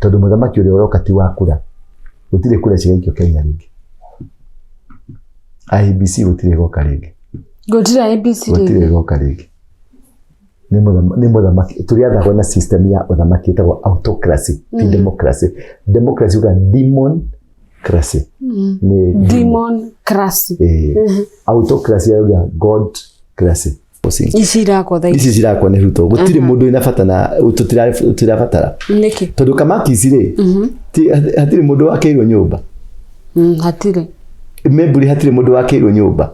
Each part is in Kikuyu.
Tondũ mũthamaki ũrĩa ũroka ti wa kura. Gũtirĩ kura cigaikio Kenya rĩngĩ. IEBC gũtirĩ ĩgoka rĩngĩ. Gũtirĩ IEBC rĩngĩ. Gũtirĩ ĩgoka rĩngĩ. Nĩ mũthamaki tũrĩathagwo na system ya ũthamaki ĩtagwo autocracy ti democracy. Democracy uga demoncracy. Nĩ Demoncracy. Ĩĩ. Autocracy yauga godcracy. Ici irakwo thaa ici cirakwo nĩ Ruto. Gũtirĩ mũndũ wĩna bata na tũtirabatara. Nĩkĩ? Tondũ kamaki ici rĩ, hatirĩ mũndũ wakĩirwo nyũmba. Hatirĩ. Memburi hatirĩ mũndũ wakĩirwo nyũmba.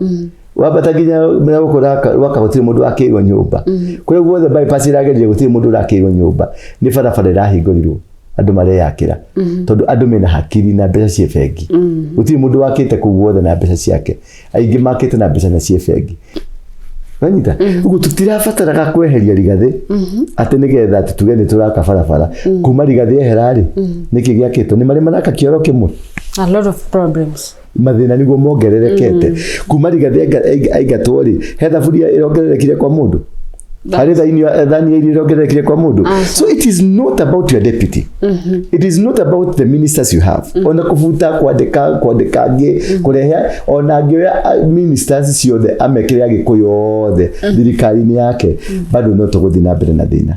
Wambata nginya na gũkũ Rwaka gũtirĩ mũndũ wakĩirwo nyũmba. Kũrĩa guothe bypass ĩragerire gũtirĩ mũndũ ũrakĩirwo nyũmba. Nĩ barabara ĩrahingũrirwo andũ mareyakĩra. Tondũ andũ mena hakiri na mbeca ciĩ bengi. Gũtirĩ mũndũ wakĩte kũu guothe na mbeca ciake. Aingĩ makĩte na mbeca na ciĩ bengi. Wanyita? Ũguo tũtirabataraga kweheria Rigathĩ atĩ nĩgetha atĩ tuge nĩ tũraka barabara. Kuma Rigathĩ ehera rĩ, nĩkĩ gĩakĩtwo? Nĩ marĩ maraka kĩoro kĩmwe? A lot of problems. Mathĩna nĩguo mongererekete. Kuma Rigathĩ aingatwo rĩ, he thaburia ĩrongererekire kwa mũndũ? Harĩ thani ya irio ĩrongererekire kwa mũndũ? So it is not about your deputy. It is not about the ministers you have. Ona kũbuta, kwandĩka, kwandĩka angĩ, kũrehe, ona angĩoya ministers ciothe amekĩre Agĩkũyũ othe thirikari-inĩ yake, bado no tũgũthiĩ na mbere na thĩna.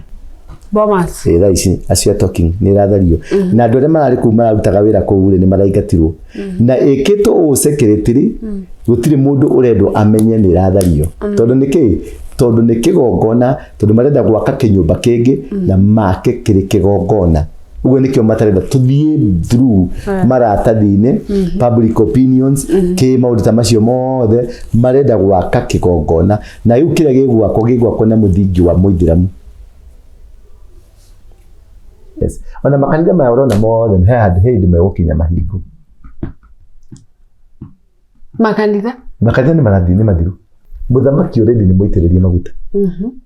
Bomas. Ĩ thaa ici as you are talking nĩ ĩrathario. Na andũ arĩa mararĩ kũu mararutaga wĩra kũu rĩ, nĩ maraingatirwo. Na ĩkĩtwo ũũ secretary, gũtirĩ mũndũ ũrendwo amenye nĩ ĩrathario. Tondũ nĩ kĩ? Tondũ nĩ kĩgongona, tondũ marenda gwaka kĩnyũmba kĩngĩ na make kĩrĩ kĩgongona. Ũguo nĩkĩo matarenda tũthiĩ through maratathi-inĩ, public opinions, kĩ maũndũ ta macio mothe, marenda gwaka kĩgongona. Na rĩu kĩrĩa gĩgwakwo, gĩgwakwo na mũthingi wa mũithĩramu. Yes. Ona makanitha maya ũrona mothe he handũ hĩndĩ megũkinya mahingo. Makanitha? Makanitha nĩ marathiĩ, nĩ mathiru. Mũthamaki already nĩ mũitĩrĩrie maguta.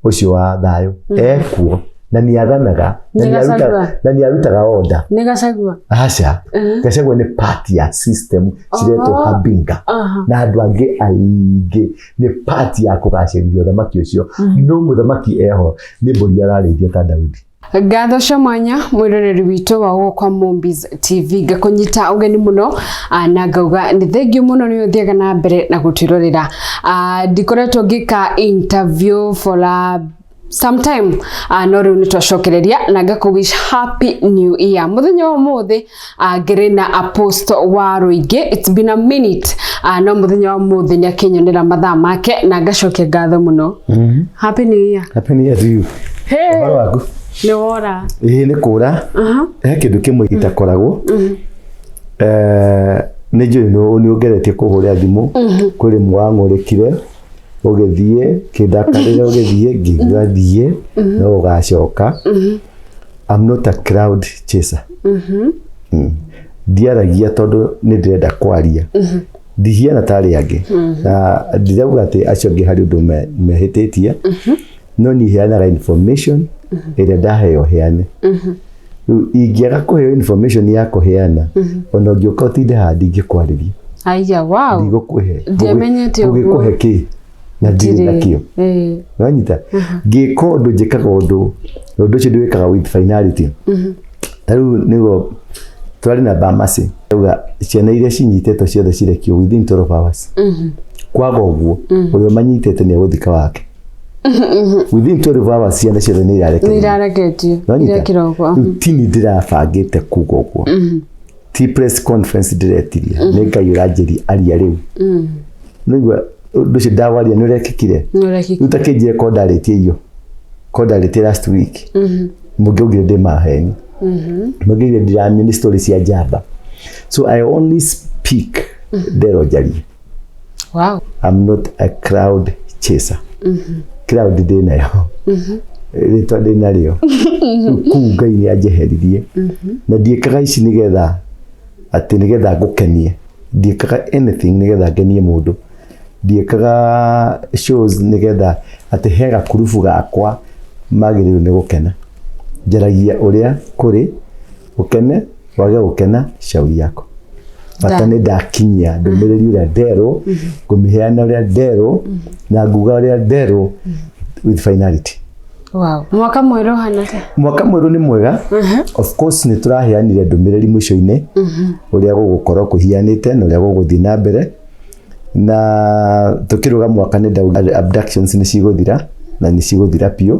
Ũcio wa thayũ ekuo na nĩ athanaga Nĩ Gachagua. na nĩ arutaga order. Nĩ Gachagua? Aca. Gachagua nĩ part ya system ciretwo Habinga. Na andũ angĩ aingĩ nĩ part ya kũgacĩrithia ũthamaki ũcio. No mũthamaki eho nĩ mbũri ararĩithia ta Daudi. Ngatho cia mwanya mwĩroreri witũ wa gũkwa Mombis TV, ngakũnyita ũgeni mũno na ngauga nĩ thengiũ mũno nĩ ũthiaga na mbere na gũtwĩrorera. Ndikoretwo ngĩka interview for a some time, no rĩu nĩ twacokereria na ngakũ wish happy new year. Mũthenya wa ũmũthĩ ngĩrĩ na Apostle wa Rũingĩ. It's been a minute, no mũthenya wa ũmũthĩ nĩ akĩnyonera mathaa make na ngacokia ngatho mũno. Happy new year. Happy new year to you. Hey. Ũhoro waku? Nĩ wora. Ĩĩ nĩ kũra. He kĩndũ kĩmwe itakoragwo. Nĩ njũĩ nĩ ũngeretie kũhũrĩra thimũ. Kwĩ rĩmwe wang'ũrĩkire ũgĩthiĩ kĩndakarĩre ũgĩthiĩ ngĩigua thiĩ no ũgacoka. I'm not a crowd chaser. Ndiaragia tondũ nĩ ndĩrenda kwaria. Ndihiana ta arĩa angĩ. Na ndirauga atĩ acio angĩ harĩ ũndũ mehĩtĩtie. No niĩ heanaga information ĩrĩa ndaheo heane. Rĩu ingĩaga kũheo information ya kũheana, ona ũngĩũka ũtinde haha ndingĩkwarĩria. Aya, wow. Ndigũkũhe. Ndiamenyete ũguo. Ngũgĩkũhe kĩ? Na ndirĩ nakĩo. Wanyita? Ngĩka ũndũ njĩkaga ũndũ, ũndũ ũcio ndĩwĩkaga with finality. Ta rĩu nĩguo twarĩ na Bamasi. Auga ciana iria cinyitĩtwo ciothe cirekio within 12 hours. Kwaga ũguo, ũrĩa ũmanyitĩte nĩ egũthika wake. Within 12 hours ciana ciothe nĩ Nĩ irarekererio. irareketio. Wanyita? Irekĩrwo. Rĩu tini ndĩrabangĩte kuga ũguo. Ti press conference ndĩretirie. Nĩ Ngai ũranjĩria aria rĩu. Nĩigua ũndũ ũcio ndawaria nĩ ũrekĩkire. Nĩ ũrekĩkire. Rĩu ta kĩnjĩre ko ndarĩtie iyo. Ko ndarĩtie last week. Mũngĩaugire ndĩ maheni. Mũngĩaugire ndiramenya nĩ story cia njamba. So I only speak nderwo njarie. Wow. I'm not a crowd chaser. Crowd ndĩ nayo. Rĩtwa ndĩ narĩo. Rĩu kũu Ngai nĩ anjeheririe. Na ndiĩkaga ici nĩgetha atĩ nĩgetha ngũkenie. Ndiĩkaga anything nĩgetha ngenie mũndũ. Ndiĩkaga shows nĩgetha atĩ he gakurubu gakwa magĩrĩirwo nĩ gũkena. Njaragia ũrĩa kũrĩ, ũkene, wage gũkena, shauri yako. Bata nĩ ndakinyia ndũmĩrĩri ũrĩa nderwo, ngũmĩheana ũrĩa nderwo, na nguga ũrĩa nderwo with finality. Wow. Mwaka mwerũ ũhana atĩa? Mwaka mwerũ nĩ mwega. Of course nĩ tũraheanire ndũmĩrĩri mũico-inĩ ũrĩa gũgũkorwo kũhianĩte na ũrĩa gũgũthiĩ na mbere, na tũkĩrũga mwaka nĩ ndauga abductions nĩ cigũthira na nĩ cigũthira biũ.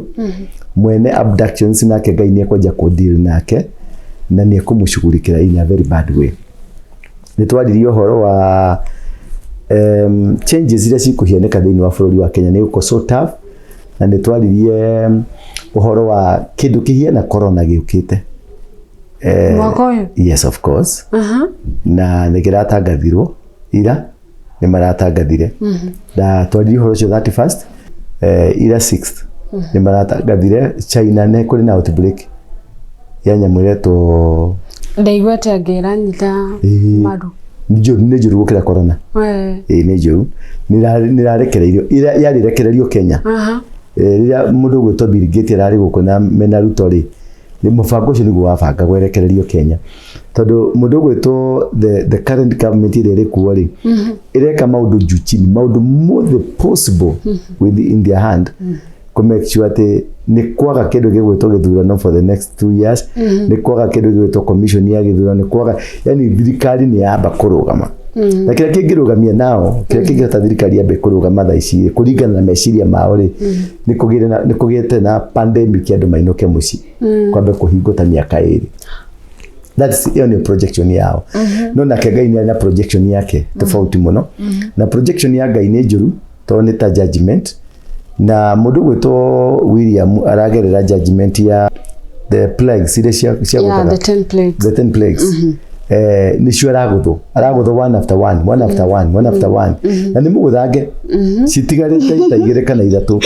Mwene abductions nake Ngai nĩ ekwenja kũ deal nake na nĩ ekũmũshughulikĩra in a very bad way. Nĩ twaririe ũhoro wa changes iria cikũhianĩka thĩinĩ wa bũrũri wa Kenya nĩ gũkorwo so tough, na nĩ twaririe ũhoro wa kĩndũ kĩhiana corona gĩũkĩte. Mwaka ũyũ? Yes, of course. Na nĩ kĩratangathirwo ira, nĩ maratangathire. Na twaririe ũhoro ũcio 31st, ira 6th nĩ maratangathire China nĩ kũrĩ na outbreak ya nyamũ ĩretwo. Ndaigua atĩ angĩ ĩranyita maru. Nĩ njũru, nĩ njũru gũkĩra corona. Ĩĩ, nĩ njũru. Nĩ ĩrarekereirio, yarĩ rekererio Kenya. Rĩrĩa mũndũ ũgwĩtwo Bill Gates ararĩ gũkũ na mena Ruto rĩ, nĩ mũbango ũcio nĩguo wabangagwo ĩrekererio Kenya, tondũ mũndũ ũgwĩtwo the current government ĩrĩa ĩrĩ kuo rĩ, ĩreka maũndũ juu chini, maũndũ mothe possible with in their hand kũ make sure atĩ nĩ kwaga kĩndũ gĩgwĩtwo gĩthurano for the next 2 years, nĩ kwaga kĩndũ gĩgwĩtwo commission ya gĩthurano, nĩ kwaga, yani thirikari nĩ yamba kũrũgama. Na kĩrĩa kĩngĩrũgamia nao, kĩrĩa kĩngĩhota thirikari yambe kũrũgama thaa ici rĩ, kũringana na meciria mao rĩ, nĩ kũgĩte na pandemic, andũ mainũke mũciĩ, kwambe kũhingwo ta mĩaka 2. That's ĩyo nĩ projection yao. No nake Ngai nĩ arĩ na projection yake tofauti mũno, na projection ya Ngai nĩ njũru tondũ nĩ ta judgment, na mũndũ gwĩtwo William aragerera judgment ya the plagues iria cia Yeah, the 10 plagues. The 10 plagues. Nĩcio aragũthwo, aragũthwo one after one, one after one, one after one, na nĩ mũgũthange citigarĩte ta igĩrĩ kana ithatũ,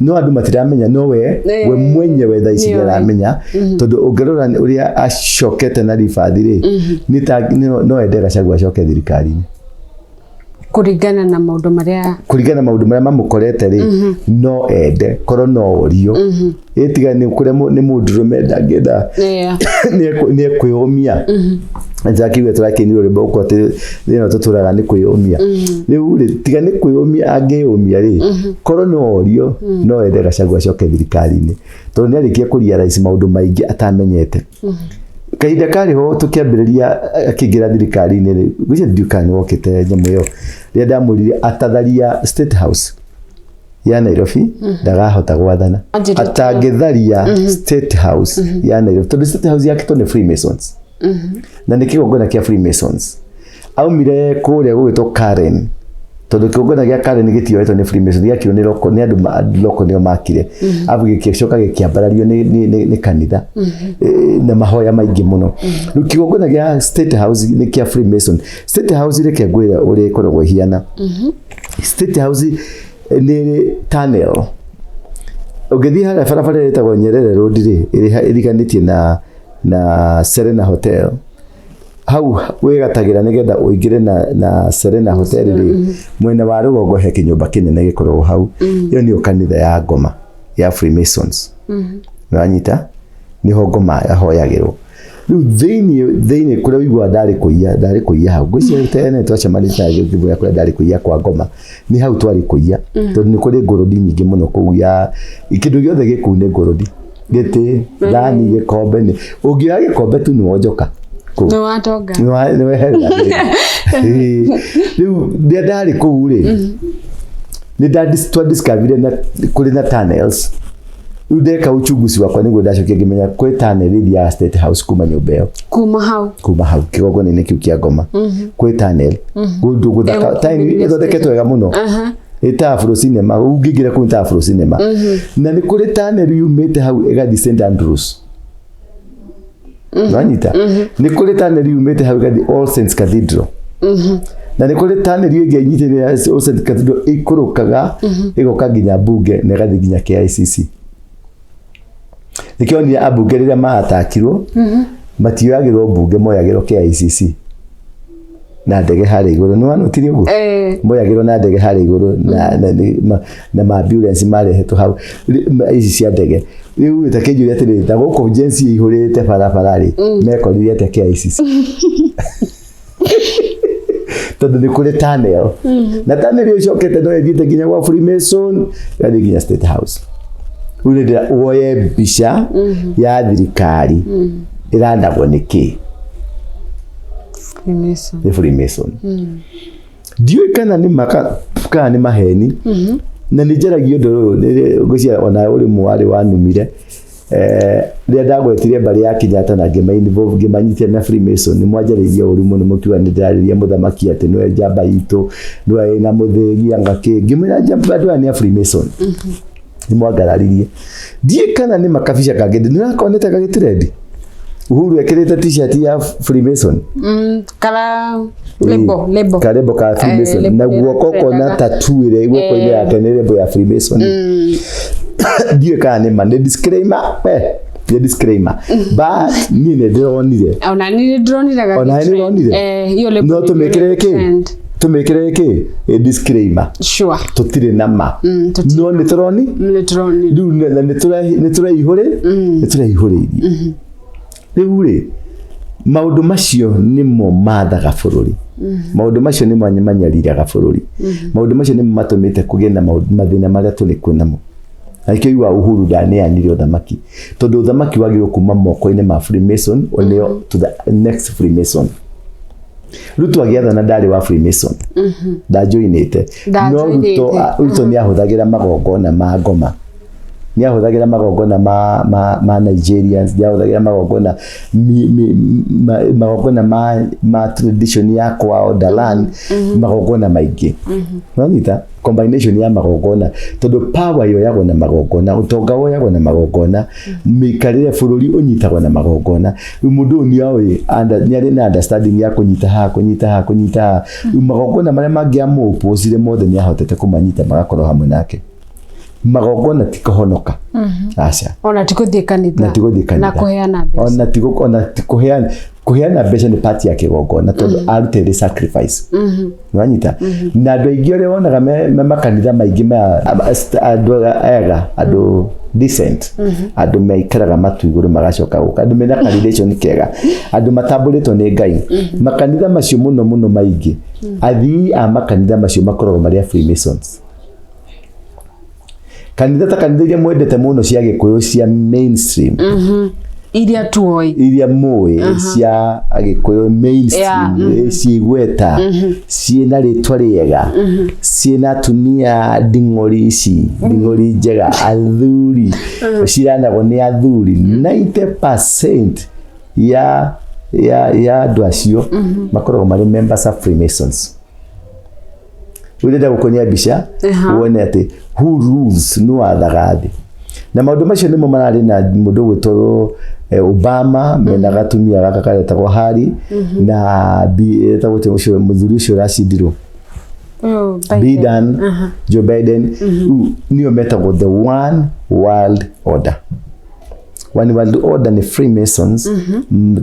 no andũ matiramenya, no we we mwenyewe thaa ici Nĩoĩ. nĩaramenya, tondũ ũngĩrora ũrĩa acokete na ribathi rĩ, nĩ ta no ende Gachagua acoke thirikari-inĩ. Kũringana na maũndũ marĩa Kũringana na maũndũ marĩa mamũkorete rĩ, no ende korwo no orio ĩtiga nĩ kũrĩa nĩ mũndũrũme ndangĩenda nĩ ekwĩyũmia. Njakiuga tũrakĩinire rwĩmbo gũkũ atĩ thĩna tũtũraga nĩ kwĩyũmia. Rĩu rĩ, tiga nĩ kwĩyũmia angĩyũmia rĩ, korwo no orio no ende Gachagua acoke thirikari-inĩ, tondũ nĩ arĩkia kũrealize maũndũ maingĩ atamenyete kahinda karĩ ho tũkĩambĩrĩria akĩingĩra thirikari-inĩ rĩ. Gwĩciria ndiũĩ kana nĩ wokĩte nyamũ ĩyo rĩrĩa ndamwĩrire atatharia State House ya Nairobi ndagahota gwathana. Anjĩrĩte. Atangĩtharia State House ya Nairobi, tondũ State House yakĩtwo nĩ Freemasons na nĩ kĩgongona kĩa Freemasons. Aumire kũrĩa gũgĩtwo Karen, tondũ kĩgongona gĩa Karen gĩtioetwo nĩ Freemason, gĩakirwo nĩ local, nĩ andũ local nĩo makire, arabu gĩgĩcoka gĩkĩambarario nĩ kanitha na mahoya maingĩ mũno. Rĩu kĩgongona gĩa State House nĩ kĩa Freemason. State House, reke ngwĩre ũrĩa ĩkoragwo ĩhiana. State House nĩ ĩrĩ tunnel. Ũngĩthiĩ harĩa barabara ĩrĩa ĩtagwo Nyerere Road rĩ, ĩrĩa ĩriganĩtie na Serena Hotel, hau wĩgatagĩra nĩgetha ũingĩre na Serena Hotel rĩ, mwena wa rũgongo he kĩnyũmba kĩnene gĩkoragwo hau. Ĩyo nĩyo kanitha ya ngoma ya Freemasons. Nĩwanyita? Nĩho ngoma ahoyagĩrwo. Rĩu thĩinĩ kũrĩa ũiguaga ndarĩ kũiya hau, ngwĩciria tene twacemanirie na ngĩmwĩra kũrĩa ndarĩ kũiya kwa ngoma, nĩ hau twarĩ kũiya, tondũ nĩ kũrĩ ngũrũndi nyingĩ mũno kũu, ya kĩndũ gĩothe gĩ kũu nĩ ngũrũndi, gĩtĩ, thani, gĩkombe. Nĩ ũngĩoya gĩkombe tu nĩ wonjoka kũu. Nĩ watonga. Nĩ weherera. Ĩĩ. Rĩu rĩrĩa ndarĩ kũu rĩ, nĩ twadiscoverire na kũrĩ na tunnels. Rĩu ndeka uchunguzi wakwa nĩguo ndacokia ngĩmenya kwĩ tunnel ĩthiaga State House kuma nyũmba ĩyo. Kuma hau. Kuma hau kĩgongona-inĩ kĩu kĩa ngoma kwĩ tunnel kũndũ gũthaka. Ĩgũkuhĩrĩria. Tunnel ĩthondeketwo wega mũno, ĩta Afro Cinema. Ũngĩingĩra kũu nĩ ta Afro Cinema, na nĩ kũrĩ tunnel yumĩte hau ĩgathiĩ St Andrews. Nwanyita? Nĩ kũrĩ tunnel yumĩte hau ĩgathiĩ All Saints Cathedral, na nĩ kũrĩ tunnel ĩngĩ ĩnyitĩrĩire All Saints Cathedral ĩikũrũkaga ĩgoka nginya mbunge na ĩgathiĩ nginya KICC. Nĩkĩo onire ambunge rĩrĩa maatakirwo matioyagĩrwo mbunge, moyagĩrwo KICC na ndege harĩa igũrũ. Nĩ wanotire ũguo? Eh. Moyagĩrwo na ndege harĩa igũrũ na ma-ambulance marehetwo hau, ici cia ndege. Rĩu ta kĩnjũria atĩrĩrĩ, ta gũkũ Gen Z ĩihũrĩte barabara rĩ, mekorire atĩa KICC? Tondũ nĩ kũrĩ tunnel, na tunnel ĩyo ĩcokete no ĩthiĩte nginya gwa Freemason, ĩgathiĩ nginya State House. Rĩu nĩ woye mbica ya thirikari ĩrandagwo nĩ kĩ? Freemason. Nĩ Freemason. Ndiũĩ kana nĩ maka kana nĩ maheni. Na nĩ njaragia ũndũ ũyũ ngwĩciria ona ũrĩ mwarĩ wanumire, rĩrĩa ndagwetire mbarĩ ya Kenyatta na ngĩma ngĩmanyitia na Freemason, nĩ mwanjarĩirie ũru mũno, mũkiuga nĩ ndĩrarĩria mũthamaki atĩ nĩwe njamba itũ, nĩwe wĩna mũthĩgi anga kĩ. Ngĩmwĩra njamba andũ aya nĩ a Freemason. Nĩ mwangararirie. Ndiũĩ kana nĩ makabica kangĩ nĩrakonete gagĩtrendi, Uhuru ekĩrĩte T-shirt ya Freemason. Kara lebo. Karebo ka Freemason. Label na guoko ĩrĩa kona trendaga. Tattoo ĩrĩa guoko-inĩ yake nĩ lebo ya Freemason. Ndiũĩ kana nĩ ma, nĩ disclaimer, nĩ disclaimer, but niĩ nĩ ndĩronire. Ona nĩ ndĩronire. Ona nĩ ndĩronire. Hiyo label No tũmĩkĩre kĩ? trend. Tũmĩkĩre kĩ? Disclaimer. Sure. Tũtirĩ na ma. Tũtirĩ. No nĩ tũroni. Nĩ tũronire. Rĩu na nĩ tũreihũrĩirie. Rĩu rĩ, maũndũ macio nĩmo mathaga bũrũri, maũndũ macio nĩmo manyariraga bũrũri, maũndũ macio nĩmo matũmĩte kũgĩe na mathĩna marĩa tũrĩ kuo namo. Na nĩkĩo igua Uhuru ndaneanire ũthamaki, tondũ ũthamaki wagĩrĩirwo kuma moko-inĩ ma Freemason ũneo to the next Freemason. Ruto agĩathana ndarĩ wa Freemason, ndanjoinĩte. No Ruto Ndanjoinĩte. Ruto nĩ ahũthagĩra magongona ma ngoma, nĩ ahũthagĩra magongona ma Nigerians, nĩ ahũthagĩra magongona magongona ma tradition ya kwao Dalan, magongona maingĩ. Wanyita combination ya magongona, tondũ power yoyagwo na magongona, ũtonga woyagwo na magongona, mĩikarĩre bũrũri ũnyitagwo na magongona. Rĩu mũndũ ũyũ nĩoĩ nĩ arĩ na understanding ya kũnyita haha, kũnyita haha, kũnyita haha. Rĩu magongona marĩa mangĩamũpũcire mothe nĩ ahotete kũmanyita magakorwo hamwe nake. Magongona ti kũhonoka, aca. Ona ti gũthiĩ kanitha. Na ti gũthiĩ kanitha. Na kũheana mbeca. Ona ti kũheana mbeca nĩ part ya kĩgongona, tondũ arutĩte sacrifice. Nĩwanyita? Na andũ aingĩ ũrĩa wonaga me makanitha maingĩ maya, andũ ega, andũ decent, andũ maikaraga matu igũrũ magacoka gũka, andũ mena ka relation kega, andũ matambũrĩtwo nĩ Ngai, makanitha macio mũno mũno maingĩ, athii a makanitha macio makoragwo marĩ a Freemasons. Kanitha ta kanitha iria mwendete mũno cia Gĩkũyũ cia mainstream, iria tuoĩ, iria mũĩ cia Agĩkũyũ mainstream, ciĩ igweta, ciĩna rĩtwa rĩega, ciĩna atumia nding'ori, ici nding'ori njega, athuri ciranagwo nĩ athuri, 90% ya andũ acio makoragwo marĩ members of Freemasons. Ũrenda gũkonia mbica wone atĩ who rules, nĩ wathaga thĩ. Na maũndũ macio nĩmo mararĩ na mũndũ gwĩtwo Obama mena gatumia gaka karetagwo Harry na etagwo atĩa ũcio mũthuri ũcio ũracindirwo? Ũyũ Biden. Biden, Joe Biden. Rĩu nĩo metagwo the One World Order. One World Order nĩ Freemasons,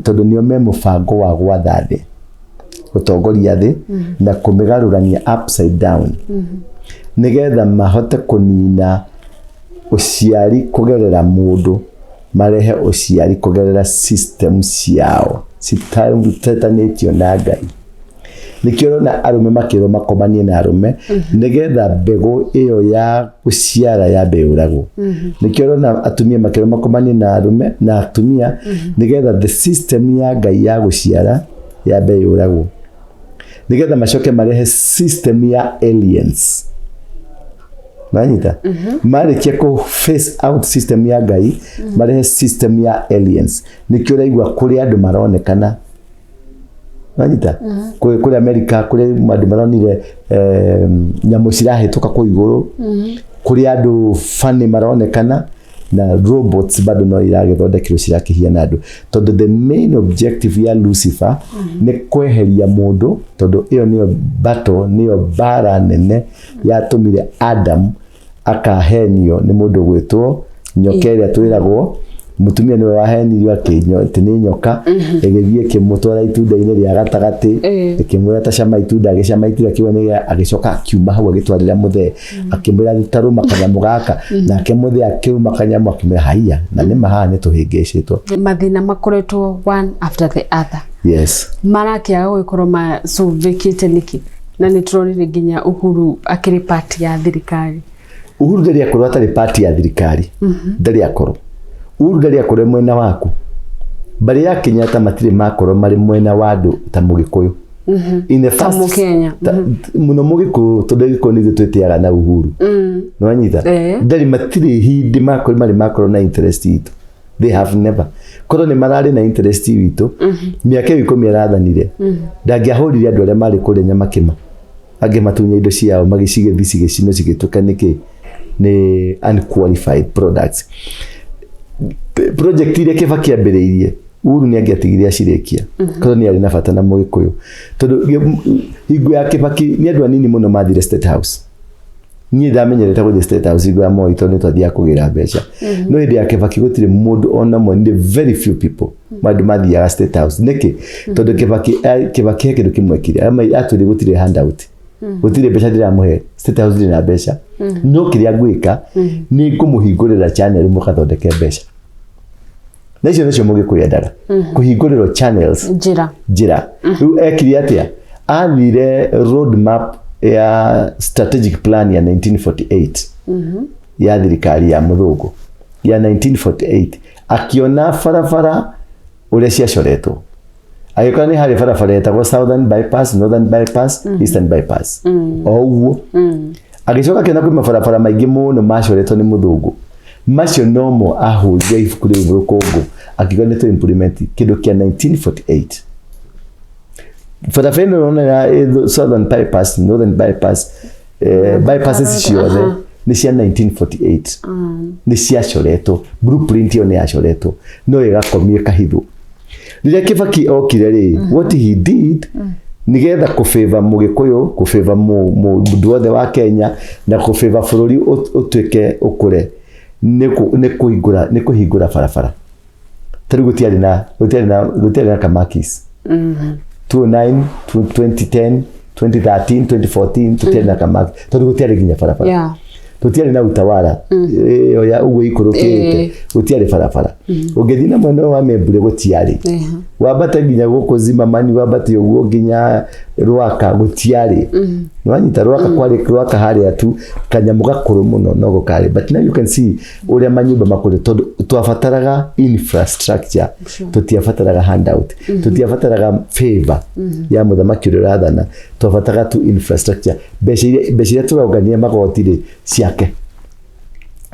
tondũ nĩo me mũbango wa gwatha thĩ, gũtongoria thĩ na kũmĩgarũrania upside down, nĩgetha mahote kũnina ũciari kũgerera mũndũ, marehe ũciari kũgerera system ciao citetanĩtio na Ngai. Nĩkĩo ũrona arũme makĩrwo makomanie na arũme, nĩgetha mbegũ ĩyo ya gũciara yambe yũragwo. Nĩkĩo ũrona atumia makĩrwo makomanie na arũme na atumia, nĩgetha the system ya Ngai ya gũciara yambe yũragwo, nĩgetha macoke marehe system ya aliens. Nanyita marĩkia kũ face out system ya Ngai, marehe system ya aliens. Nĩkĩo ũraigua kũrĩ andũ maronekana, nanyita, kũrĩ America kũrĩ andũ maronire nyamũ cirahĩtũka kũu igũrũ, kũrĩ andũ funny maronekana, na robots bado no iragĩthondekerwo cirakĩhiana andũ, tondũ the main objective ya Lucifer nĩ kweheria mũndũ, tondũ ĩyo nĩyo battle, nĩyo mbara nene yatũmire Adam akahenio nĩ mũndũ gwĩtwo nyoka ĩrĩa twĩragwo mũtumia nĩwe wahenirio atĩ nĩ nyoka, ĩgĩthiĩ ĩkĩmũtwara itunda-inĩ rĩa gatagatĩ, ĩkĩmwĩra ta cama itunda, agĩcama itunda kĩu nĩ agĩcoka akiuma hau agĩtwarĩra mũthee, akĩmwĩra tarũma kanyamũ gaka, nake mũthee akĩrũma kanyamũ, akĩmwĩra haiya, na nĩ ma haha nĩ tũhĩngĩcĩtwo. Mathĩna makoretwo one after the other. Marakĩaga gũgĩkorwo macũvĩkĩte nĩkĩ? Na nĩ tũronire nginya Uhuru akĩrĩ part ya thirikari. Uhuru ndarĩ akorwo atarĩ party ya thirikari, ndarĩ akorwo. Uhuru ndarĩ akorwo mwena waku. Mbarĩ ya Kenyatta matirĩ makorwo marĩ mwena wa andũ ta Mũgĩkũyũ. In the Ta first, Mũkenya. Mũno Mũgĩkũyũ, tondũ Gĩkũyũ nĩ ithuĩ twĩtĩaga na Uhuru. Nĩwanyita? Ndarĩ, matirĩ hĩndĩ makorwo marĩ makorwo na interest itũ. They have never. Korwo nĩ mararĩ na interest witũ, mĩaka ĩyo 10 arathanire, ndangĩahũrire andũ arĩa marĩ kũrĩa Nyamakĩma, angĩmatunya indo ciao, magĩcigĩthi cigĩcinwo cigĩtuĩka nĩkĩ nĩ unqualified products. Project iria Kibaki ambĩrĩirie, Uhuru nĩ angĩatigire acirĩkia, korwo nĩ arĩ na bata na Mũgĩkũyũ, tondũ hingo ya Kibaki nĩ andũ anini mũno mathire State House. Niĩ ndamenyerete gũthiĩ State House hingo ya Moi tondũ nĩ twathiaga kũgĩra mbeca, no hĩndĩ ya Kibaki gũtirĩ mũndũ ona ũmwe, nĩ very few people andũ mathiaga State House. Nĩkĩ? Tondũ Kibaki he kĩndũ kĩmwe ekire. Atwĩrire gũtirĩ handout, gũtirĩ mbeca ndĩramũhe. State House ndĩrĩ na mbeca, no kĩrĩa ngwĩka nĩ ngũmũhingũrĩra channel mũgathondeke mbeca, na icio nĩcio Mũgĩkũyũ endaga, kũhingũrĩrwo channels. Njĩra. Njĩra. Rĩu ekire atĩa? Athire road map ya strategic plan ya 1948 ya thirikari ya mũthũngũ ya 1948, akiona barabara ũrĩa ciacoretwo, agĩkora nĩ harĩ barabara yetagwo Southern Bypass, Northern Bypass, Eastern Bypass, o ũguo. Agĩcoka akĩona kwĩ mabarabara maingĩ mũno macoretwo nĩ mũthũngũ. Macio nomo ahũrire ibuku rĩu rũkũngũ, akiuga nĩ tũ implement kĩndũ kĩa 1948. Barabara ĩno ũrona ya Southern Bypass, Northern Bypass, bypasses ciothe nĩ cia 1948, nĩ ciacoretwo. Blueprint ĩyo nĩ yacoretwo, no ĩgakomio, ĩkahithwo. Rĩrĩa Kibaki okire rĩ, what he did nigetha kũfavor Mũgĩkũyũ, kũfavor mũndũ wothe wa Kenya na kũfavor bũrũri ũtuĩke ũkũre, nĩ kũhingũra barabara. Ta rĩu gũtiarĩ na Kamakis 2009, 2010, 2013, 2014, tũtiarĩ na Kamakis tondũ gũtiarĩ nginya barabara. Tũtiarĩ na Utawara ĩyo ya ũguo ikũrũkĩte, gũtiarĩ barabara. Ũngĩthiĩ na mwena ũyũ wa Membure, gũtiarĩ. Wambate nginya gũkũ Zimamani, wambate ũguo nginya Rwaka, gũtiarĩ. Nĩwanyita? Rwaka kwarĩ Rwaka harĩa tu kanyamũ gakũrũ mũno no gũkarĩ, but now you can see ũrĩa manyũmba makũrĩ, tondũ twabataraga infrastructure. Tũtiabataraga handout, tũtiabataraga favor ya mũthamaki ũrĩa ũrathana, twabataraga tu infrastructure. Mbeca iria tũrongania magoti rĩ, ciake.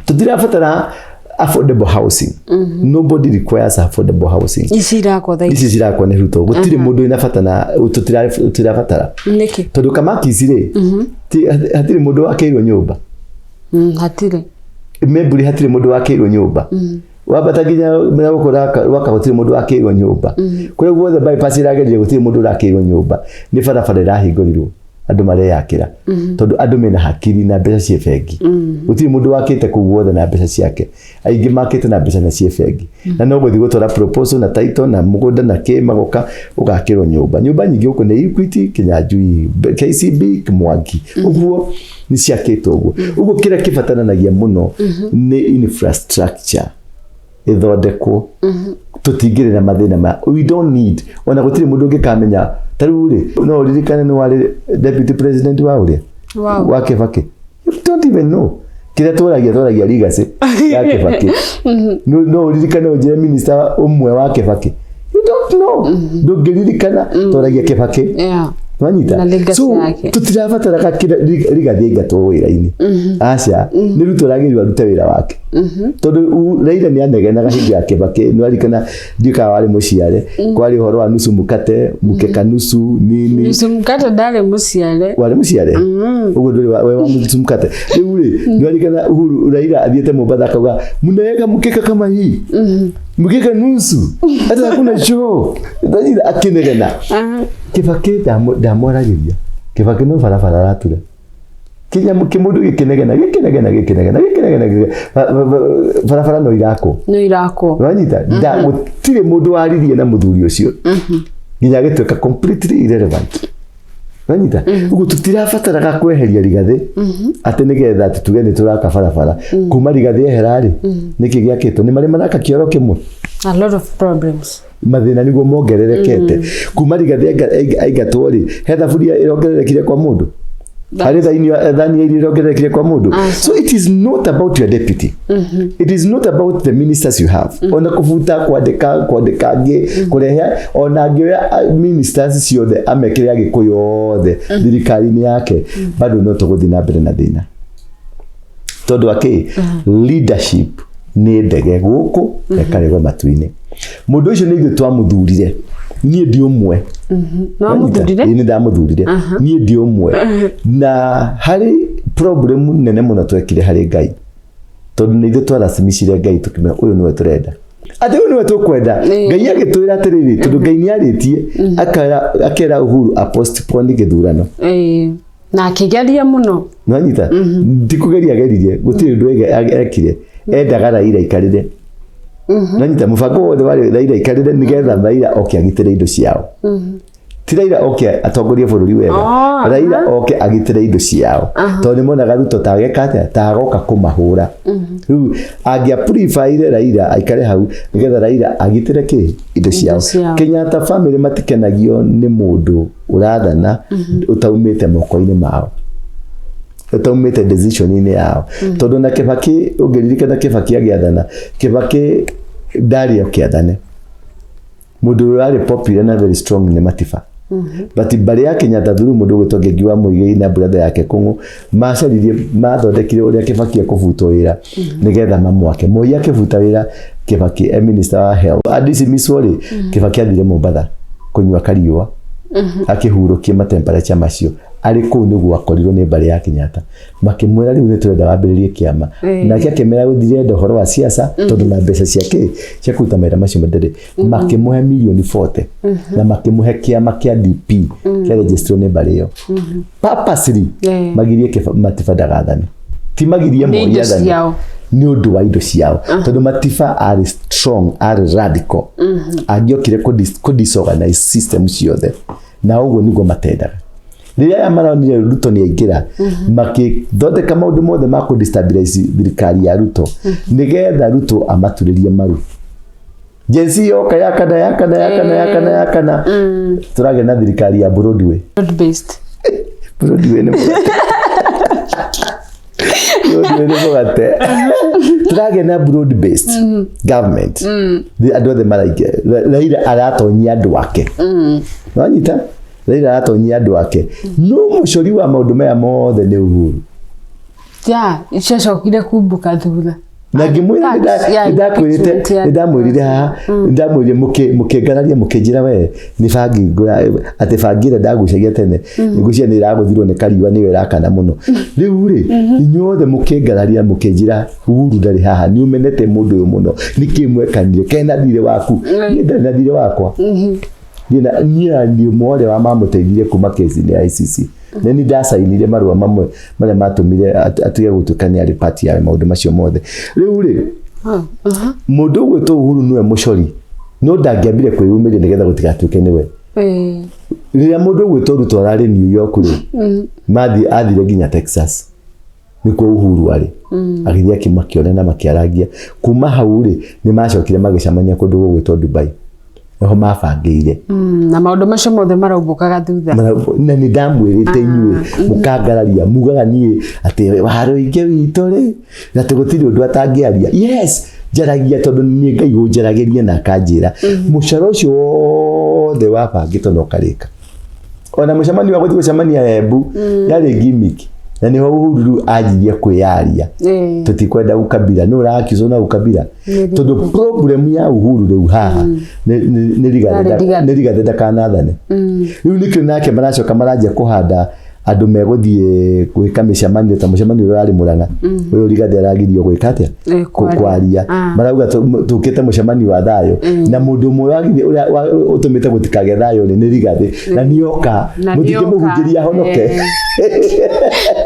Tũtirabatara affordable housing. Nobody requires affordable housing. Ici irakwo thaa ici cirakwo nĩ Ruto, gũtirĩ mũndũ wĩna bata na tũtirabatara. Nĩkĩ? Tondũ Kamakis rĩ, hatirĩ mũndũ wakĩirwo nyũmba. Hatirĩ. Memburi hatirĩ mũndũ wakĩirwo nyũmba. Wambata nginya na gũkũ Rwaka, gũtirĩ mũndũ wakĩirwo nyũmba. Kũrĩa guothe bypass ĩragerire, gũtirĩ mũndũ ũrakĩirwo nyũmba. Nĩ barabara ĩrahingũrirwo, andũ mareyakĩra, tondũ andũ mena hakiri na mbeca ciĩ bengi. Gũtirĩ mũndũ wakĩte kũu guothe na mbeca ciake. Aingĩ makĩte na mbeca na ciĩ bengi, na no gũthiĩ gũtwara proposal na title na mũgũnda na kĩ, magoka ũgakĩrwo nyũmba. Nyũmba nyingĩ gũkũ nĩ Equity, Kinyanjui, KCB, Mwangi, ũguo nĩ ciakĩtwo ũguo. Ũguo kĩrĩa kĩbataranagia mũno nĩ infrastructure ĩthondekwo. Tũtingĩrĩ na mathĩna ma, we don't need, ona gũtirĩ mũndũ ũngĩkamenya. Ta rĩu rĩ, no ũririkane nĩ warĩ deputy president wa ũrĩa wa Kibaki? You don't even know. Kĩrĩa twaragia legacy ya Kibaki. No ũririkane ũnjĩre minister ũmwe wa Kibaki? You don't know, ndũngĩririkana. Twaragia Kibaki. Wanyita? Na legacy So yake. tũtirabataraga Rigathi aingatwo wĩra-inĩ. Aca, nĩ Ruto ũragĩrĩirwo arute wĩra wake, tondũ Raila nĩ anegenaga hĩndĩ ya Kibaki. Nĩ warikana, ndiũĩ kana warĩ mũciare, kwarĩ ũhoro wa nusu mkate, mkeka nusu, nini. Nusu mkate ndarĩ mũciare. Warĩ mũciare ũguo? Ndũrĩ we wa nusu mkate. Rĩu rĩ, nĩ warikana Uhuru, Raila athiĩte Mombasa akauga, "Mnaweka mkeka kama hii, mkeka nusu, hata hakuna choo." Raila akĩnegena. Kibaki ndamwaragĩria. Kibaki no barabara aratura, kinya kĩmũndũ gĩkĩnegena, gĩkĩnegena, gĩkĩnegena, gĩkĩnegena, barabara no irakwo. No irakwo. Wanyita? Nda gũtirĩ mũndũ waririe na mũthuri ũcio nginya agĩtuĩka completely irrelevant. Wanyita? Ũguo tũtirabataraga kweheria Rigathĩ atĩ nĩgetha atĩ tuge nĩ tũraka barabara. Kuma Rigathĩ ehera rĩ, nĩkĩ gĩakĩtwo? Nĩ marĩ maraka kĩoro kĩmwe? A lot of problems. Mathĩna nĩguo mongererekete. Kuma Rigathĩ aingatwo rĩ, he thaburia ĩrongererekire kwa mũndũ? Harĩ thani ya irio irongererekire kwa mũndũ? Aca. So it is not about your deputy, it is not about the ministers you have. Ona kũbuta, kwandĩka angĩ, kũrehe ona angĩoya ministers ciothe amekĩre Agĩkũyũ othe thirikari-inĩ yake, bado no tũgũthiĩ na mbere na thĩna, tondũ akĩ leadership nĩ ndege gũkũ ĩkarĩgwo matu-inĩ. Mũndũ ũcio nĩ ithuĩ twamũthurire, niĩ ndi ũmwe. No mũthurire? Ĩĩ, nĩ ndamũthurire, niĩ ndi ũmwe. Na harĩ problem nene mũno twekire harĩ Ngai, tondũ nĩ ithuĩ twaracimicire Ngai tũkĩmera ũyũ nĩwe tũrenda, atĩ ũyũ nĩwe tũkwenda. Ngai agĩtwĩra atĩrĩrĩ, tondũ Ngai nĩ arĩtie akera Uhuru apostpone gĩthurano. Ĩĩ. Na akĩgeria mũno. Nwanyita, ti kũgeria ageririe, gũtirĩ ũndũ ekire. Endaga Raila aikarĩre. Nwanyita, mũbango wothe warĩ Raila aikarĩre nĩgetha Raila oke agitĩre indo ciao, ti Raila oke atongorie bũrũri wega. Raila oke agitĩre indo ciao, tondũ nĩ monaga Ruto ta ageka atĩa, ta agoka kũmahũra. Rĩu angĩapuribaire Raila aikare hau nĩgetha Raila agitĩre kĩ? Indo ciao. Ciao. Kenyatta family matikenagio nĩ mũndũ ũrathana ũtaumĩte moko-inĩ mao, ũtaumĩte decision-inĩ yao, tondũ na Kibaki, ũngĩririkana Kibaki agĩathana, Kibaki ndarĩ oke athane. Mũndũ ũrĩa warĩ popular na very strong nĩ Matiba, but mbarĩ ya Kenyatta through mũndũ ũgwĩtwo Ngengi wa Muigai na brother yake Kũng'ũ macaririe, mathondekire ũrĩa Kibaki ekũbutwo wĩra nĩgetha mamwake. Moi akĩbuta wĩra Kibaki e minister wa health, adismisswo rĩ, Kibaki athire Mombatha kũnyua kariũa akĩhurũkie matemperature macio. Arĩ kũu nĩguo akorirwo nĩ mbarĩ ya Kenyatta, makĩmwĩra rĩu nĩ tũrenda wambĩrĩrie kĩama. Nake akĩmera gũtirenda ũhoro wa siasa, tondũ na mbeca ciake cia kũruta mawĩra macio ndarĩ. Makĩmũhe milioni 40 na makĩmũhe kĩama kĩa DP kĩa registrwo nĩ mbarĩ ĩyo purposely magirie Matiba ndagathane, ti magirie Nĩ Moi indo athane. Ciao. Nĩ ũndũ wa indo ciao, tondũ Matiba arĩ strong, arĩ radical, angĩokire kũ disorganize system ciothe, na ũguo nĩguo matendaga. Rĩrĩa aya maronire Ruto nĩ aingĩra, makĩthondeka maũndũ mothe ma kũ destabilize thirikari ya Ruto nĩgetha Ruto amaturĩrie maru. Gen Z yoka yakana yakana yakana yakana yakana, tũragĩa na thirikari ya Broadway. Broad based. Broadway nĩ mũgate, Broadway nĩ mũgate. Tũragĩa na broad based government. Andũ othe maraingĩ. Raila aratonyia andũ ake. Wanyita, Raila aratonyia andũ ake, no mũcori wa maũndũ maya mothe nĩ Uhuru. Ya ciacokire kumbuka thutha. Na ngĩmwĩra nĩndakwĩrĩte, impeachment ya- nĩndamwĩrire haha, nĩndamwĩrire mũkĩngararia, mũkĩnjĩra we nĩ bangi atĩ bangi ĩrĩa ndagucagia tene ngũcia nĩ ĩragũthirwo nĩ kariũa, nĩyo ĩrakana mũno rĩu rĩ. Inyuothe mũkĩngararia, mũkĩnjĩra Uhuru ndarĩ haha, nĩ ũmenete mũndũ ũyũ mũno, nĩkĩ mwekanire kena thirĩ waku? Niĩ ndarĩ na thirĩ wakwa. Niĩ na niĩ ũmwe ũrĩa wa mamũteithirie kuma kesi-inĩ ya ICC, nĩ niĩ ndacainire marũa mamwe marĩa matũmire atige gũtuĩka nĩ arĩ part ya maũndũ macio mothe. Rĩu rĩ, mũndũ ũgwĩtwo Uhuru nĩwe mũcori, no ndangĩambire kwĩyumĩria nĩgetha gũtigatuĩke nĩwe. Rĩrĩa mũndũ ũgwĩtwo Ruto ararĩ New York rĩ, mathiĩ athire nginya Texas nĩkuo Uhuru arĩ, agĩthiĩ akĩmakĩona na makĩarangia. Kuma hau rĩ, nĩ macokire magĩcemania kũndũ gũgwĩtwo Dubai, nĩho mabangĩire. Na maũndũ macio mothe maraumbũkaga thutha. Na nĩ ndamwĩrĩte inyuĩ mũkangararia, mugaga niĩ atĩ warũingĩ witũ rĩ, atĩ gũtirĩ ũndũ atangĩaria. Yes, njaragia tondũ nĩ Ngai ũnjaragĩria na akanjĩra mũcoro ũcio wothe wabangĩtwo na ũkarĩka. Ona mũcemanio wa gũthiĩ gũcemania Embu yarĩ gimmick, na nĩho Uhuru rĩu anjirie kwĩyaria. Tũtikwenda ukabila, nĩ ũrakizwo na ukabila, tondũ problem ya Uhuru rĩu haha nĩ Rigathĩ. Yarĩ Rigathĩ. Nĩ Rigathĩ ndakanathane. Rĩu nĩkĩo nake maracoka maranjia kũhanda andũ megũthiĩ gwĩka mĩcemanio ta mũcemanio ũrĩa ũrarĩ Mũrang'a, ũyũ Rigathĩ aragirio gwĩka atĩa? Kwaria. Kwaria. Marauga tũkĩte mũcemanio wa thayũ, na mũndũ ũmwe ũrĩa ũtũmĩte gũtikagĩe thayũ nĩ Rigathĩ, na nĩoka. Na mũtingĩmũhunjĩria ahonoke.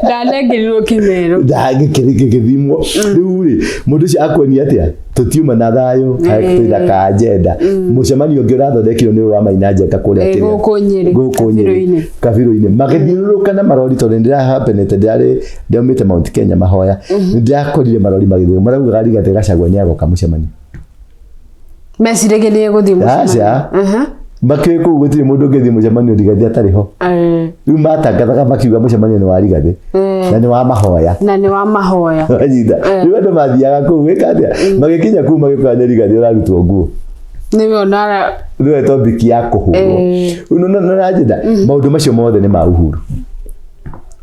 Ndanengerirwo kĩmero. Gĩthimwo rĩu rĩ, mũndũ ũcio akuonia atĩa tũtiuma na thayũ? Twĩna ka agenda. Mũcemanio ũngĩ ũrathondekirwo nĩ ũyũ wa Maina Njenga kũrĩa kĩrĩa- gũkũ Nyĩrĩ, gũkũ Nyĩrĩ. Kabirũ-inĩ. Kabirũ-inĩ magĩthiũrũrũka na marori, tondũ nĩndĩrahapenete, ndĩrarĩ ndĩraumĩte Mount Kenya mahoya, nĩndĩrakorire marori magĩthiĩ maraugaga Rigathĩ Gachagua nĩagoka mũcemanio. Meciragia nĩ egũthiĩ mũcemanio. Aca. Makĩũĩ kũu gũtirĩ mũndũ ũngĩthiĩ mũcemanio Rigathĩ atarĩ ho. Rĩu matangathaga makiuga mũcemanio nĩ wa Rigathĩ na nĩ wa mahoya. Na nĩ wa mahoya. Wanyita. Rĩu andũ mathiaga kũu gwĩka atĩa? Magĩkinya kũu magĩkora nĩ Rigathĩ ũrarutwo nguo. Nĩwe onara. Nĩwe topic ya kũhũrwo. Nĩũranjĩta maũndũ macio mothe nĩ ma Uhuru.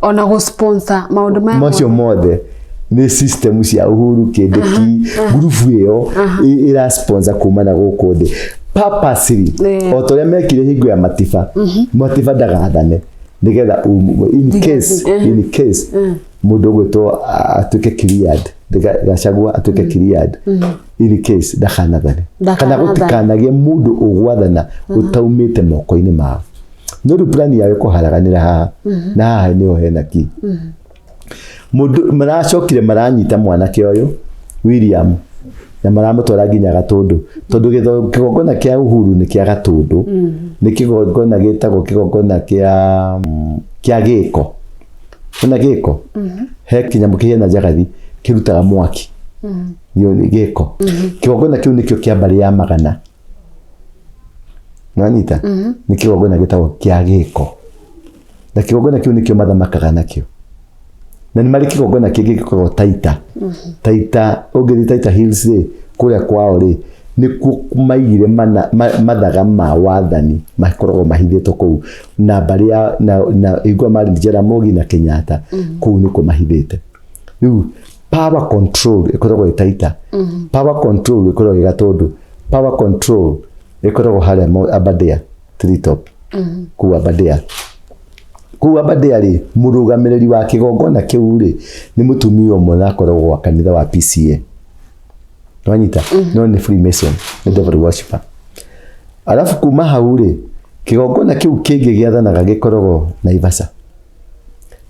Ona gũ sponsor maũndũ maya macio mothe nĩ system cia Uhuru Kindiki ngurubu ĩyo ĩra sponsor kuma na gũkũ thĩ purposely o ta ũrĩa mekire hingo ya Matiba. Matiba ndagathane nĩgetha in case in case mũndũ ũgwĩtwo atuĩke cleared, Gachagua atuĩke cleared, in case ndakanathane kana gũtikanagie mũndũ ũgwathana ũtaumĩte moko-inĩ mao. No rĩu plan yao ĩkũharaganĩra haha na haha nĩho hena ki mũndũ maracokire maranyita mwanake ũyũ William na maramũtwara nginya Gatũndũ tondũ kĩgongona kĩa Uhuru nĩ kĩa Gatũndũ, nĩ kĩgongona gĩtagwo kĩgongona kĩa gĩko. Ona gĩko he kĩnyamũ kĩhiana njagathi kĩrutaga mwaki, nĩ gĩko. Kĩgongona kĩu nĩkĩo kĩa mbarĩ ya Magana. Nĩwanyita? Nĩ kĩgongona gĩtagwo kĩa gĩko, na kĩgongona kĩu nĩkĩo mathamakaga nakĩo, na nĩ marĩ kĩgongona kĩngĩ gĩkoragwo Taita. Taita, ũngĩthiĩ Taita Hills rĩ, kũrĩa kwao rĩ, nĩkuo maigire mathaga ma wathani makoragwo mahithĩtwo kũu na mbarĩ ya na hingo marĩ Jaramogi na Kenyatta, kũu nĩkuo mahithĩte. Rĩu power control ĩkoragwo ĩ Taita, power control ĩkoragwo ĩ Gatũndũ, power control ĩkoragwo harĩa Aberdare Treetop, kũu Aberdare. Kũu Aberdare rĩ, mũrũgamĩrĩri wa kĩgongona kĩu rĩ, nĩ mũtumia ũmwe na akoragwo wa kanitha wa PCA. Wanyita? No nĩ Freemason, nĩ devil worshipper. Alafu kuma hau rĩ, kĩgongona kĩu kĩngĩ gĩathanaga gĩkoragwo Naivasha.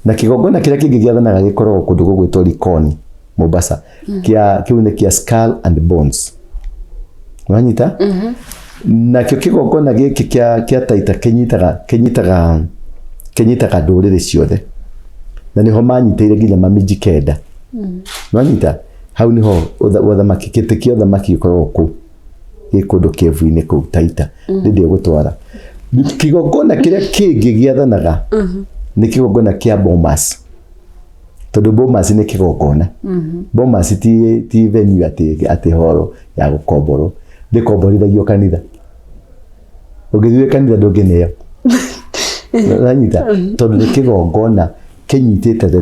Na kĩgongona kĩrĩa kĩngĩ gĩathanaga gĩkoragwo kũndũ gũgwĩtwo Likoni, Mombasa. Kĩa kĩu nĩ kĩa Skull and Bones. Wanyita? Nakĩo kĩgongona gĩkĩ kĩa Taita kĩnyitaga ndũrĩrĩ ciothe. Na nĩho manyitĩire nginya mamiji 9. Wanyita? Hau nĩho ũthamaki, gĩtĩ kĩa ũthamaki gĩkoragwo kũu. Gĩ kũndũ kĩevu-inĩ kũu Taita. Ndĩ gũtwara. Kĩgongona kĩrĩa kĩngĩ gĩathanaga nĩ kĩgongona kĩa Bomas. Tondũ Bomas nĩ kĩgongona. Bomas ti venue atĩ horo ya gũkomborwo. Ndĩkomborithagio kanitha. Ũngĩthiĩ kanitha ndũngĩneo. Ũranyita? Tondũ nĩ kĩgongona kĩnyitĩte the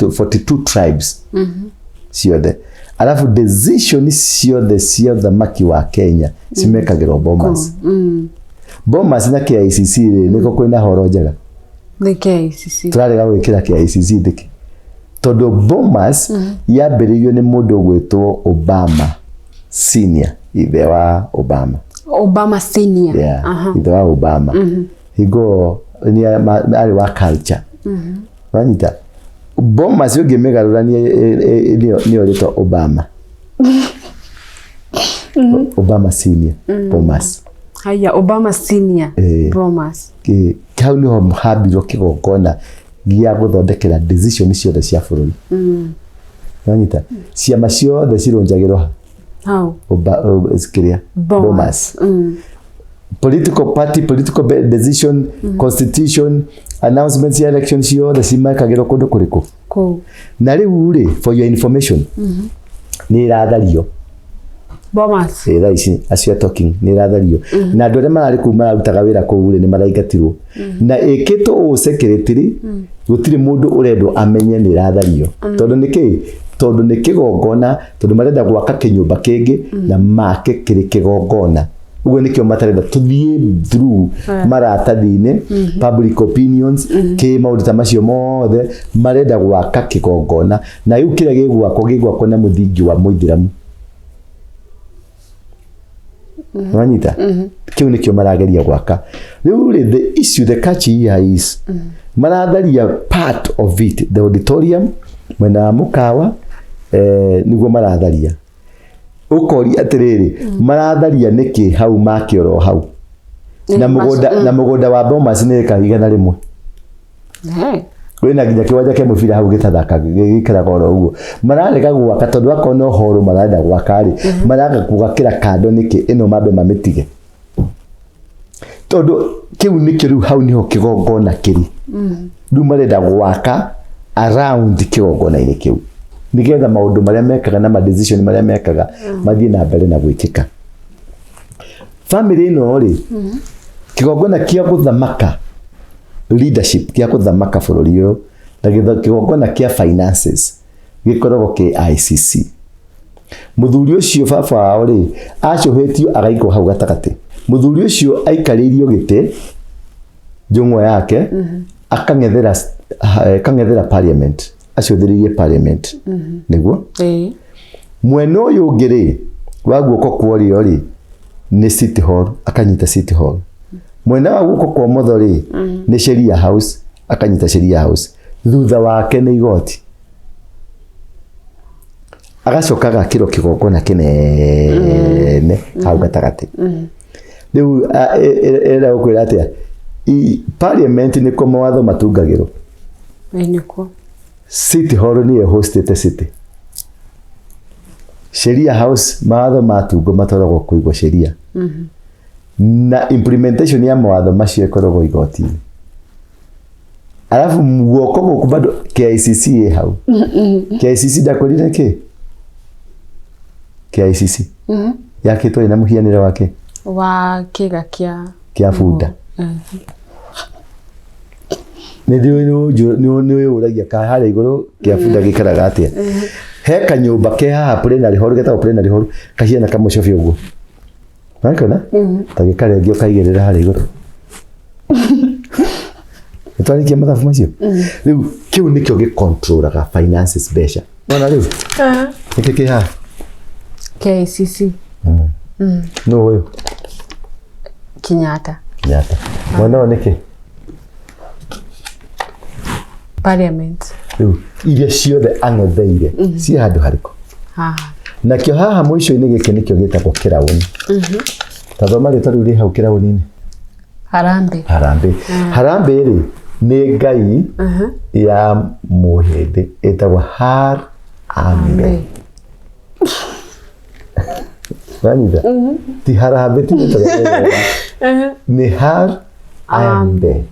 42 tribes ciothe. Alafu decision ciothe cia ũthamaki wa Kenya cimekagĩrwo Bomas. Bomas na KICC rĩ, nĩko kwĩna horo njega. Nĩ KICC. Tũrarega gwĩkĩra KICC nĩkĩ? Tondũ Bomas yambĩrĩirio nĩ mũndũ ũgwĩtwo Obama Senior, ithe wa Obama. Obama Senior. Yeah, ithe wa Obama. Hingo nĩ arĩ wa culture. Wanyita? Bomas ũngĩmĩgarũrania nĩyo rĩtwa Obama. Obama Senior, Bomas. Haya, Obama Senior, Bomas. Hau nĩho hambirwo kĩgongona gĩa gũthondekera decision ciothe cia bũrũri. Wanyita? Ciama ciothe cirũnjagĩrwo ha? Hau. Kĩrĩa? Bomas. Political party, political decision, constitution, announcements cia election ciothe cimekagĩrwo kũndũ kũrĩkũ? Kũu. Na rĩu rĩ, for your information, nĩ ĩrathario. Bomas. Thaa ici as you are talking nĩ ĩrathario. Na andũ arĩa mararĩ kũu mararutaga wĩra kũu rĩ, nĩ maraingatirwo. Na ĩkĩtwo ũũ secretly, gũtirĩ mũndũ ũrendwo amenye nĩ ĩrathario. Tondũ nĩ kĩ? Tondũ nĩ kĩgongona, tondũ marenda gwaka kĩnyũmba kĩngĩ na make kĩrĩ kĩgongona. Ũguo nĩkĩo matarenda tũthiĩ through maratathi-inĩ, public opinions, kĩ maũndũ ta macio mothe, marenda gwaka kĩgongona. Na rĩu kĩrĩa gĩgwakwo, gĩgwakwo na mũthingi wa mũithĩramu. Wanyita? Kĩu nĩkĩo marageria gwaka. Rĩu rĩ, the issue, the catch here is, maratharia part of it, the auditorium, mwena wa mũkawa, nĩguo maratharia. Ũkoria atĩrĩrĩ, maratharia nĩkĩ hau make oro hau? Na mũgũnda, na mũgũnda wa Bomas nĩ ĩka 100. Wĩna nginya kĩwanja kĩa mũbira hau gĩtathaka, gĩikaraga oro ũguo. Mararega gwaka tondũ akorwo no horo marenda gwaka rĩ, maraga gwakĩra kando nĩkĩ ĩno mambe mamĩtige. Tondũ kĩu nĩkĩo rĩu hau nĩho kĩgongona kĩrĩ. Rĩu marenda gwaka around kĩgongona-inĩ kĩu nĩgetha maũndũ marĩa mekaga na ma decision marĩa mekaga mathiĩ na mbere na gwĩkĩka. Family ĩno rĩ, kĩgongona kĩa gũthamaka, leadership kĩa gũthamaka bũrũri ũyũ, na kĩgongona kĩa finances gĩkoragwo kĩ ICC. Mũthuri ũcio baba wao rĩ, acũhĩtio agaikwo hau gatagatĩ. Mũthuri ũcio aikarĩirio gĩtĩ njũng'wa yake, akang'ethera akang'ethera parliament, acũthĩrĩirie parliament nĩguo. Mwena ũyũ ũngĩ rĩ, wa guoko kwa ũrĩo rĩ, nĩ City Hall, akanyita City Hall. Mwena wa guoko kwa ũmotho rĩ, nĩ Sheria House, akanyita Sheria House. Thutha wake nĩ igoti. Agacoka agakĩrwo kĩgongona kĩnene hau gatagatĩ. Rĩu ĩrenda gũkwĩra atĩa? Parliament nĩkuo mawatho matungagĩrwo. Nĩkuo. City Hall nĩyo hostĩte city. Sheria House mawatho matungwo matwaragwo kũigwo sheria. Na implementation ya mawatho macio ĩkoragwo igoti-inĩ. Alafu guoko gũkũ bado KICC ĩ hau. KICC ndakwĩrire kĩ? KICC yakĩtwo ĩna mũhianĩre wa kĩ? Wa kĩga kĩa Kĩa bunda. Nĩ wĩyũragia ka harĩa igũrũ kĩa bunda gĩikaraga atĩa. He kanyũmba ke haha plenary hall, getagwo plenary hall, kahiana kamũcobi ũguo. Wakĩona? Ta gĩkarenge ũkaigĩrĩra harĩa igũrũ. Nĩtwarĩkia mathabu macio? Rĩu kĩu nĩkĩo gĩcontrolaga finances, mbeca. Wona rĩu? Nĩkĩ kĩ haha? KICC. Nũ ũyũ? Kenyatta. Kenyatta. Mwena ũyũ nĩkĩ? Parliament. Rĩu iria ciothe ang'etheire ciĩ handũ harĩkũ? Haha. Nakĩo haha mũico-inĩ gĩkĩ nĩkĩo gĩtagwo kĩraũni. Ta thoma rĩtwa rĩu rĩ hau kĩraũni-inĩ. Harambee. Harambee. Harambee rĩ nĩ ngai ya mũhĩndĩ ĩtagwo Harambe. Wanyita? Ti harambee, ti rĩtwa rĩa, nĩ Harambe.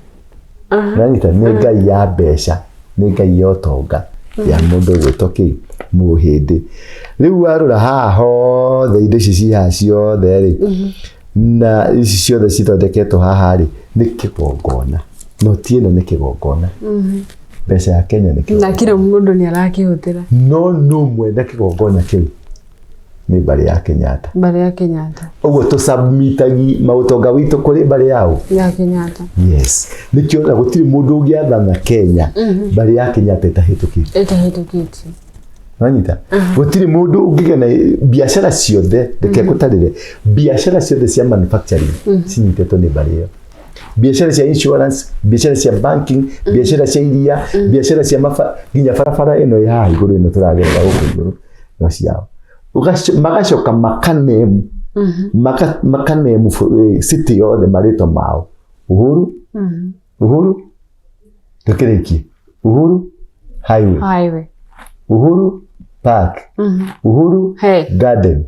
Wanyita? Nĩ ngai ya mbeca, nĩ ngai ya ũtonga ya mũndũ ũgwĩtwo kĩ mũhĩndĩ. Rĩu warora haha hothe, indo ici ci haha ciothe rĩ, na ici ciothe cithondeketwo haha rĩ, nĩ kĩgongona. Noti ĩno nĩ kĩgongona. Mbeca ya Kenya nĩ Na kĩgongona. kila mũndũ nĩ arakĩhũthĩra. No no mwene kĩgongona kĩu nĩ mbarĩ ya Kenyatta. Mbarĩ ya Kenyatta. Ũguo tũsubmitagi maũtonga witũ kũrĩ mbarĩ yao. Ya Kenyatta. Yes. Nĩkĩo na gũtirĩ mũndũ ũngĩathana Kenya mbarĩ ya Kenyatta ĩtahĩtũkĩte. Ĩtahĩtũkĩtie. Wanyita? Gũtirĩ mũndũ ũngĩgĩa na biacara ciothe, reke ngũtarĩre, biacara ciothe cia manufacturing cinyitĩtwo nĩ mbarĩ ĩyo. Biacara cia insurance, biacara cia banking, biacara cia iria, biacara cia maba, nginya barabara ĩno ĩ haha igũrũ ĩno tũragerera gũkũ igũrũ no ciao. Magacoka makanemu, makanemu city yothe marĩtwa mao. Uhuru, Uhuru, tũkĩrĩkie. Uhuru Highway, Highway. Uhuru Park, Uhuru Hey. Garden,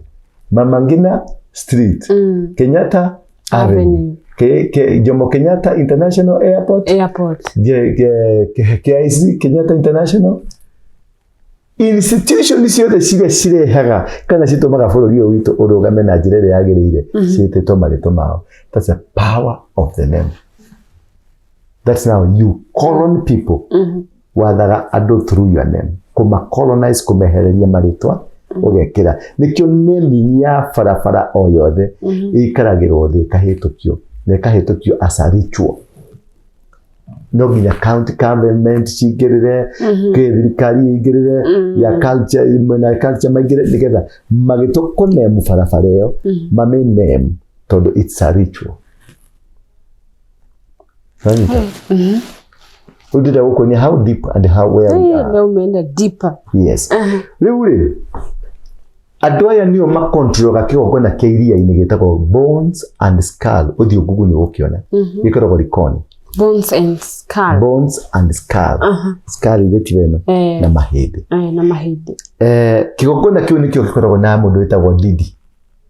Mama Ngina Street, Kenyatta Avenue, Avenue. Jomo Kenyatta International Airport, Airport. KIC, Kenyatta International. Institution ciothe ciria cirehaga kana citũmaga bũrũri ũyũ witũ ũrũgame na njĩra ĩrĩa yagĩrĩire ciĩtĩtwo marĩtwa mao. That's the power of the name. That's now you colon people. Wathaga andũ through your name, kũma colonize, kũmehereria marĩtwa ũgekĩra. Nĩkĩo naming ya barabara o yothe ĩikaragĩrwo thĩ ĩkahĩtũkio, na ĩkahĩtũkio as a ritual. No nginya county government cingĩrĩre, kĩ thirikari ĩingĩrĩre, ya culture, mwena wa culture maingĩre, nĩgetha magĩtua kũnemu barabara ĩyo mame name, tondũ it's a ritual. Wanyita? Rĩu ndĩrenda gũkuonia how deep and how where we are. Na umeenda deeper. Yes. Rĩu rĩ, andũ aya nĩo makontrolaga kĩgongona kĩa iria-inĩ gĩtagwo Bones and Skull. Ũthiĩ Google nĩ ũgũkĩona. Gĩkoragwo Likoni. Bones and Skull. Bones and Skull. Skull ithĩ tiwe ĩno? Na mahĩndĩ. Na mahĩndĩ. Kĩgongona kĩu nĩkĩo gĩkoragwo na mũndũ wĩtagwo Didi.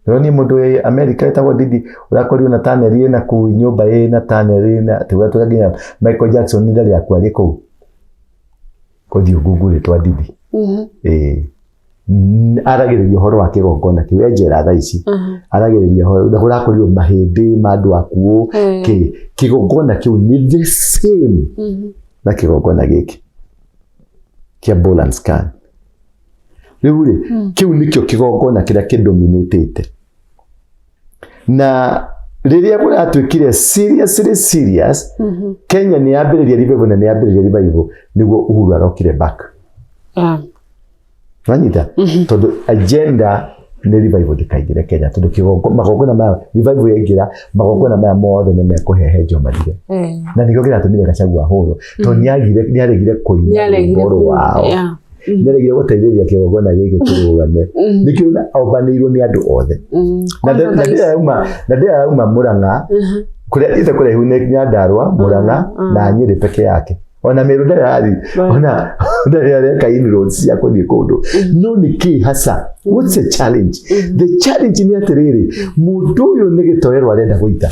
Ndĩronire mũndũ wĩ America wĩtagwo Didi ũrakorirwo na tunnel ĩna kũu, nyũmba ĩna tunnel ĩna atĩ gwatuĩka nginya Michael Jackson ndarĩ akua arĩ kũu. Ũthiĩ ũngungu rĩtwa Didi. Ĩĩ. Aragĩrĩria ũhoro wa kĩgongona kĩu e njera thaa ici. Aragĩrĩria ũhoro na kũrakorirwo mahĩndĩ ma andũ akuũ kĩ kĩgongona kĩu nĩ the same na kĩgongona gĩkĩ kĩa Bull and Scan. Rĩu rĩ, kĩu nĩkĩo kĩgongona kĩrĩa kĩdominĩtĩte. Na rĩrĩa kũratuĩkire seriously serious, Kenya nĩ yambĩrĩria revival na nĩ yambĩrĩria revival nĩguo Uhuru arokire back. Wanyita? Tondũ agenda nĩ revival ndĩkaingĩre Kenya tondũ kĩgongo magongona maya revival yaingĩra magongona maya mothe nĩ mekũhehenjwo mathire. Na nĩkĩo kĩratũmire Gachagua ahũrwo tondũ nĩagire nĩaregire kũina rwĩmbo rwao. Nĩaregire gũteithĩrĩria kĩgongona gĩkĩ kĩrũgame. Nĩkĩo ombanĩirwo nĩ andũ othe. Na ndĩrauma Murang'a kũrĩa ithe kũraihu nĩ Nyandarua, Murang'a na Nyĩrĩ peke yake. Ona Meru ndarĩ arathiĩ, ona ndarĩ areka inroads cia kũthiĩ kũndũ. No nĩ kĩ hasa? What's the challenge? The challenge nĩ atĩrĩrĩ, mũndũ ũyũ nĩ gĩtoero arenda gũita.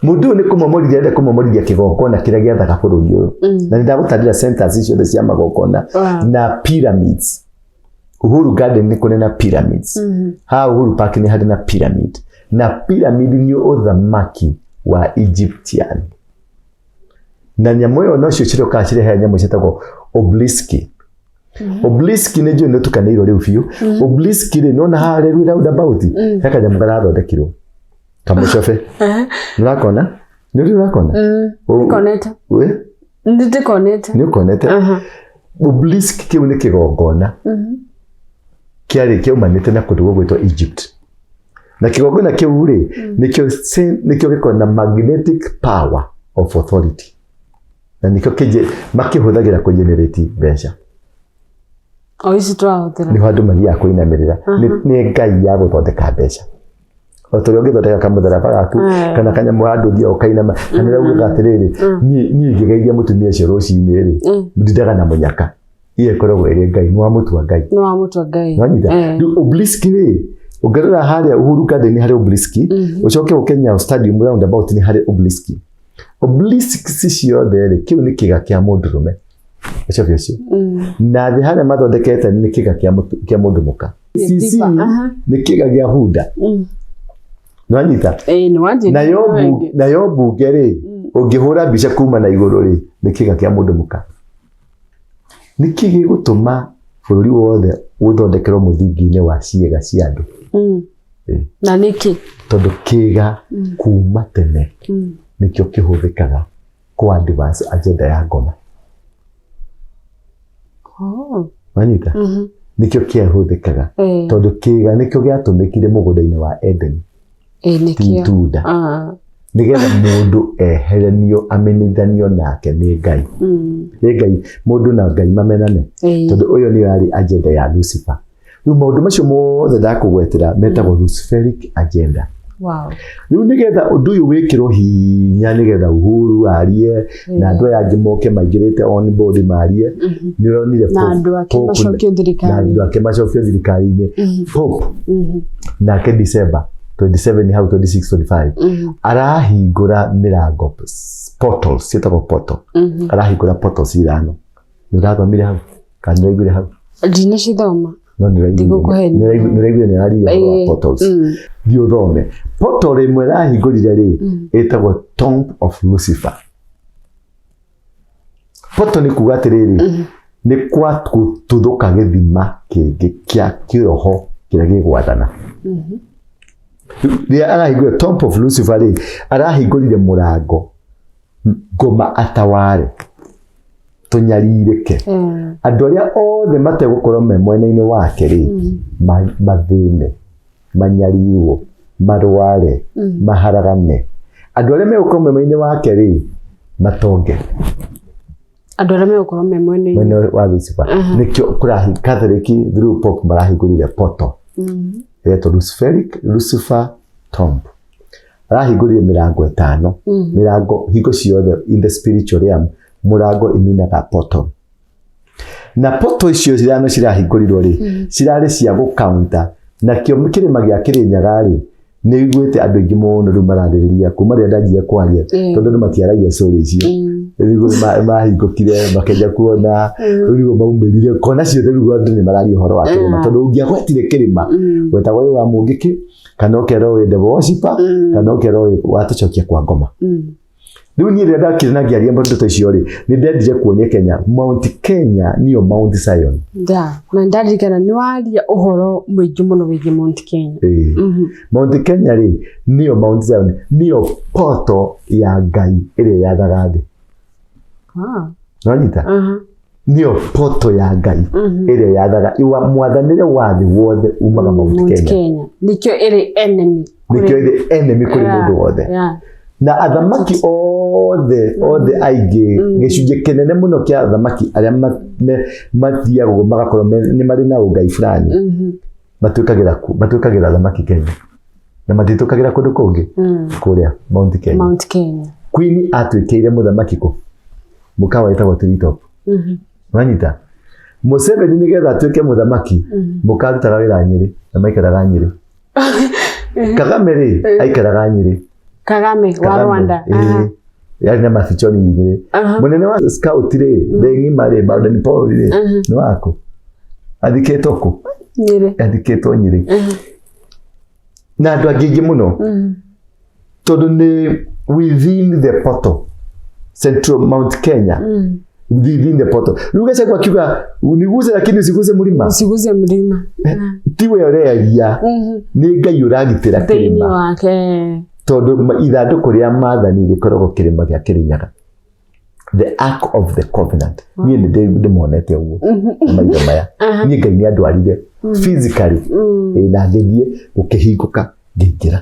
Mũndũ ũyũ nĩ kũmomorithia arenda kũmomorithia kĩgongona kĩrĩa gĩathaga bũrũri ũyũ. Na nĩ ndagũtarĩra centers ciothe cia magongona na pyramids. Uhuru Garden nĩ kũrĩ na pyramids. Haha Uhuru Park nĩ harĩ na pyramid. Na pyramid nĩ ũthamaki wa Egyptian. Na nyamũ ĩyo nocio cirokaga cirehaga nyamũ ciĩtagwo obelisk. Obelisk nĩ njũĩ nĩ ũtukanĩirwo rĩu biũ. Obelisk rĩ, nĩwona haha rĩu roundabout, he kanyamũ garathondekirwo kamũcobe. Nĩ ũrakona? Nĩ ũrĩ ũrakona? Ndikonete. Wĩ? Ndikonete. Nĩ ũkonete? Obelisk kĩu nĩ kĩgongona kĩarĩ kĩaumanĩte na kũndũ gũgwĩtwo Egypt. Na kĩgongona kĩu rĩ, nĩkĩo nĩkĩo gĩkoragwo na magnetic power of authority. Na nĩkĩo makĩhũthagĩra kũ generate mbeca. O ici tũrahũthĩra. Nĩho andũ mathiaga kũinamĩrĩra. Nĩ ngai ya gũthondeka mbeca. O ta ũrĩa ũngĩthondeka kamũtharaba gaku kana kanyamũ handũ ũthiaga ũkainama kana ũrĩa ugaga atĩrĩrĩ, niĩ ingĩgeithia mũtumia ũcio rũcinĩ rĩ, ndindaga na mũnyaka. Iyo ĩkoragwo ĩrĩ ngai, nĩ wamũtua ngai. Nĩ wamũtua ngai. Nĩwanyita? Rĩu obelisk rĩ, ũngĩrora harĩa Uhuru Garden nĩ harĩ obelisk, ũcoke ũke Nyayo Stadium roundabout nĩ harĩ obelisk. Obelisk ciothe rĩ, kĩu nĩ kĩga kĩa mũndũrũme. Ũcoke ũcio. Na thĩ harĩa mathondekete nĩ kĩga kĩa mũndũ mũka. CC nĩ kĩga kĩa hunda. Nĩwanyita? Nayo mbunge rĩ, ũngĩhũra mbica kuma na igũrũ rĩ, nĩ kĩga kĩa mũndũ mũka. Nĩkĩ gĩgũtũma bũrũri wothe ũthondekerwo mũthingi-inĩ wa ciĩga cia andũ? Na nĩkĩ? Tondũ kĩga kuma tene nĩkĩo kĩhũthĩkaga kũ advance agenda ya ngoma. Wanyita? Nĩkĩo kĩahũthĩkaga. Tondũ kĩga nĩkĩo gĩatũmĩkire mũgũnda-inĩ wa Eden. Ti itunda. Nĩgetha mũndũ eheranio amenithanio nake nĩ Ngai. Nĩ Ngai, mũndũ na Ngai mamenane. Tondũ ũyũ nĩyo yarĩ agenda ya Lucifer. Rĩu maũndũ macio mothe ndakũgwetera metagwo Luciferic agenda. Rĩu nĩgetha ũndũ ũyũ wĩkĩrwo hinya nĩgetha Uhuru arie na andũ aya angĩ moke maingĩrĩte on board marie, nĩ ũronire Na andũ ake macokio thirikari-inĩ. Na andũ ake macokio thirikari-inĩ. Pope nake December 27 hau 26 25 arahingũra mĩrango portals ciĩtagwo portal. Arahingũra portals ithano. Nĩ ũrathomire hau? Kana nĩ ũraiguire hau? Ndinacithoma. No nĩ ũraiguire nĩ araririe ũhoro wa portals. Thiĩ ũthome. Portal ĩmwe ĩrahingũrire rĩ, ĩtagwo Tomb of Lucifer. Portal nĩ kuga atĩrĩrĩ, nĩ kwa gũtuthũka gĩthima kĩngĩ kĩa kĩroho kĩrĩa gĩgwathana. Rĩrĩa arahingũrire Tomb of Lucifer rĩ, arahingũrire mũrango ngoma ataware tũnyarirĩke. Andũ arĩa othe mategũkorwo me mwena-inĩ wake rĩ, mathĩne, manyarirwo, marware, maharagane. Andũ arĩa megũkorwo me mwena-inĩ wake rĩ, matonge. Andũ arĩa megũkorwo me mwena-inĩ mwena wa Lucifer. Nĩkĩo kũrahi Catholic through Pope marahingũrire portal ĩretwo Luciferic Lucifer Tomb. Arahingũrire mĩrango ĩtano. Mĩrango hingo ciothe in the spiritual realm mũrango iminaga portal. Na portal icio ithano cirahingũrirwo rĩ, cirarĩ cia gũ counter Nakĩo kĩrĩma gĩa Kĩrĩnyaga rĩ, nĩ iguĩte andũ aingĩ mũno rĩu mararĩrĩria kuma rĩrĩa ndanjia kwaria, tondũ andũ matiaragia story icio. Rĩu mahingũkire makĩanjia kuona, rĩu nĩguo maumĩrire kona ciothe. Rĩu andũ nĩ mararia ũhoro wa kĩrĩma, tondũ ũngĩagwetire kĩrĩma wetagwo wĩ wa mũngĩkĩ, kana ũkerwo wĩ devil worshipper, kana ũkerwo wĩ watũcokia kwa ngoma. Rĩu niĩ rĩrĩa ndakire na ngĩaria ndeto icio rĩ, nĩ ndendire kuonia Kenya Mount Kenya nĩyo Mount Zion. Da, na ndarikana nĩ waria ũhoro mũingĩ mũno wĩgiĩ Mount Kenya. Ĩĩ. Mount Kenya rĩ, nĩyo Mount Zion, nĩyo poto ya Ngai ĩrĩa yathaga thĩ. Nonyita? Nĩyo poto ya Ngai ĩrĩa yathaga iwa mwathanĩre wa thĩ wothe umaga Mount Mount Kenya. Kenya. Nĩkĩo ĩrĩ enemy. Nĩkĩo ĩrĩ enemy kũrĩ mũndũ wothe. Na athamaki othe othe aingĩ, gĩcunjĩ kĩnene mũno kĩa athamaki arĩa mathiaga ũguo magakorwo nĩ marĩ na ũngai fulani, matuĩkagĩra athamaki Kenya na matituĩkagĩra kũndũ kũngĩ, kũrĩa Mount Kenya. Mount Kenya. Queen atuĩkĩire mũthamaki kũ mũkawa wĩtagwo Treetop. Wanyita? Museveni nĩgetha atuĩke mũthamaki, mũkarutaga wĩra Nyĩrĩ na maikaraga Nyĩrĩ. Kagame rĩ, aikaraga Nyĩrĩ. Kagame wa Kagame, Rwanda. ĩĩ. Yarĩ na mabichoni Nyĩrĩ. Mũnene wa scout rĩ, thĩ ng'ima rĩ, Baden Powell rĩ, nĩ waku? Athikĩtwo kũ? Nyĩrĩ. Athikĩtwo Nyĩrĩ. Na andũ angĩ aingĩ mũno, tondũ nĩ within the portal, Central Mount Kenya, within the portal. Rĩu Gachagua akiuga uniguze lakini usiguze mlima. Usiguze mlima. Tiwe ũrearia, nĩ Ngai ũragitĩra Thĩinĩ kĩrĩma, wake. Tondũ ithandũkũ rĩa maathani rĩkoragwo kĩrĩma gĩa Kĩrĩnyaga, the Ark of the Covenant. Niĩ nĩ ndĩmonete ũguo na maitho maya. Niĩ Ngai nĩ andwarire physically. Ĩĩ, na ngĩthiĩ gũkĩhingũka, ngĩingĩra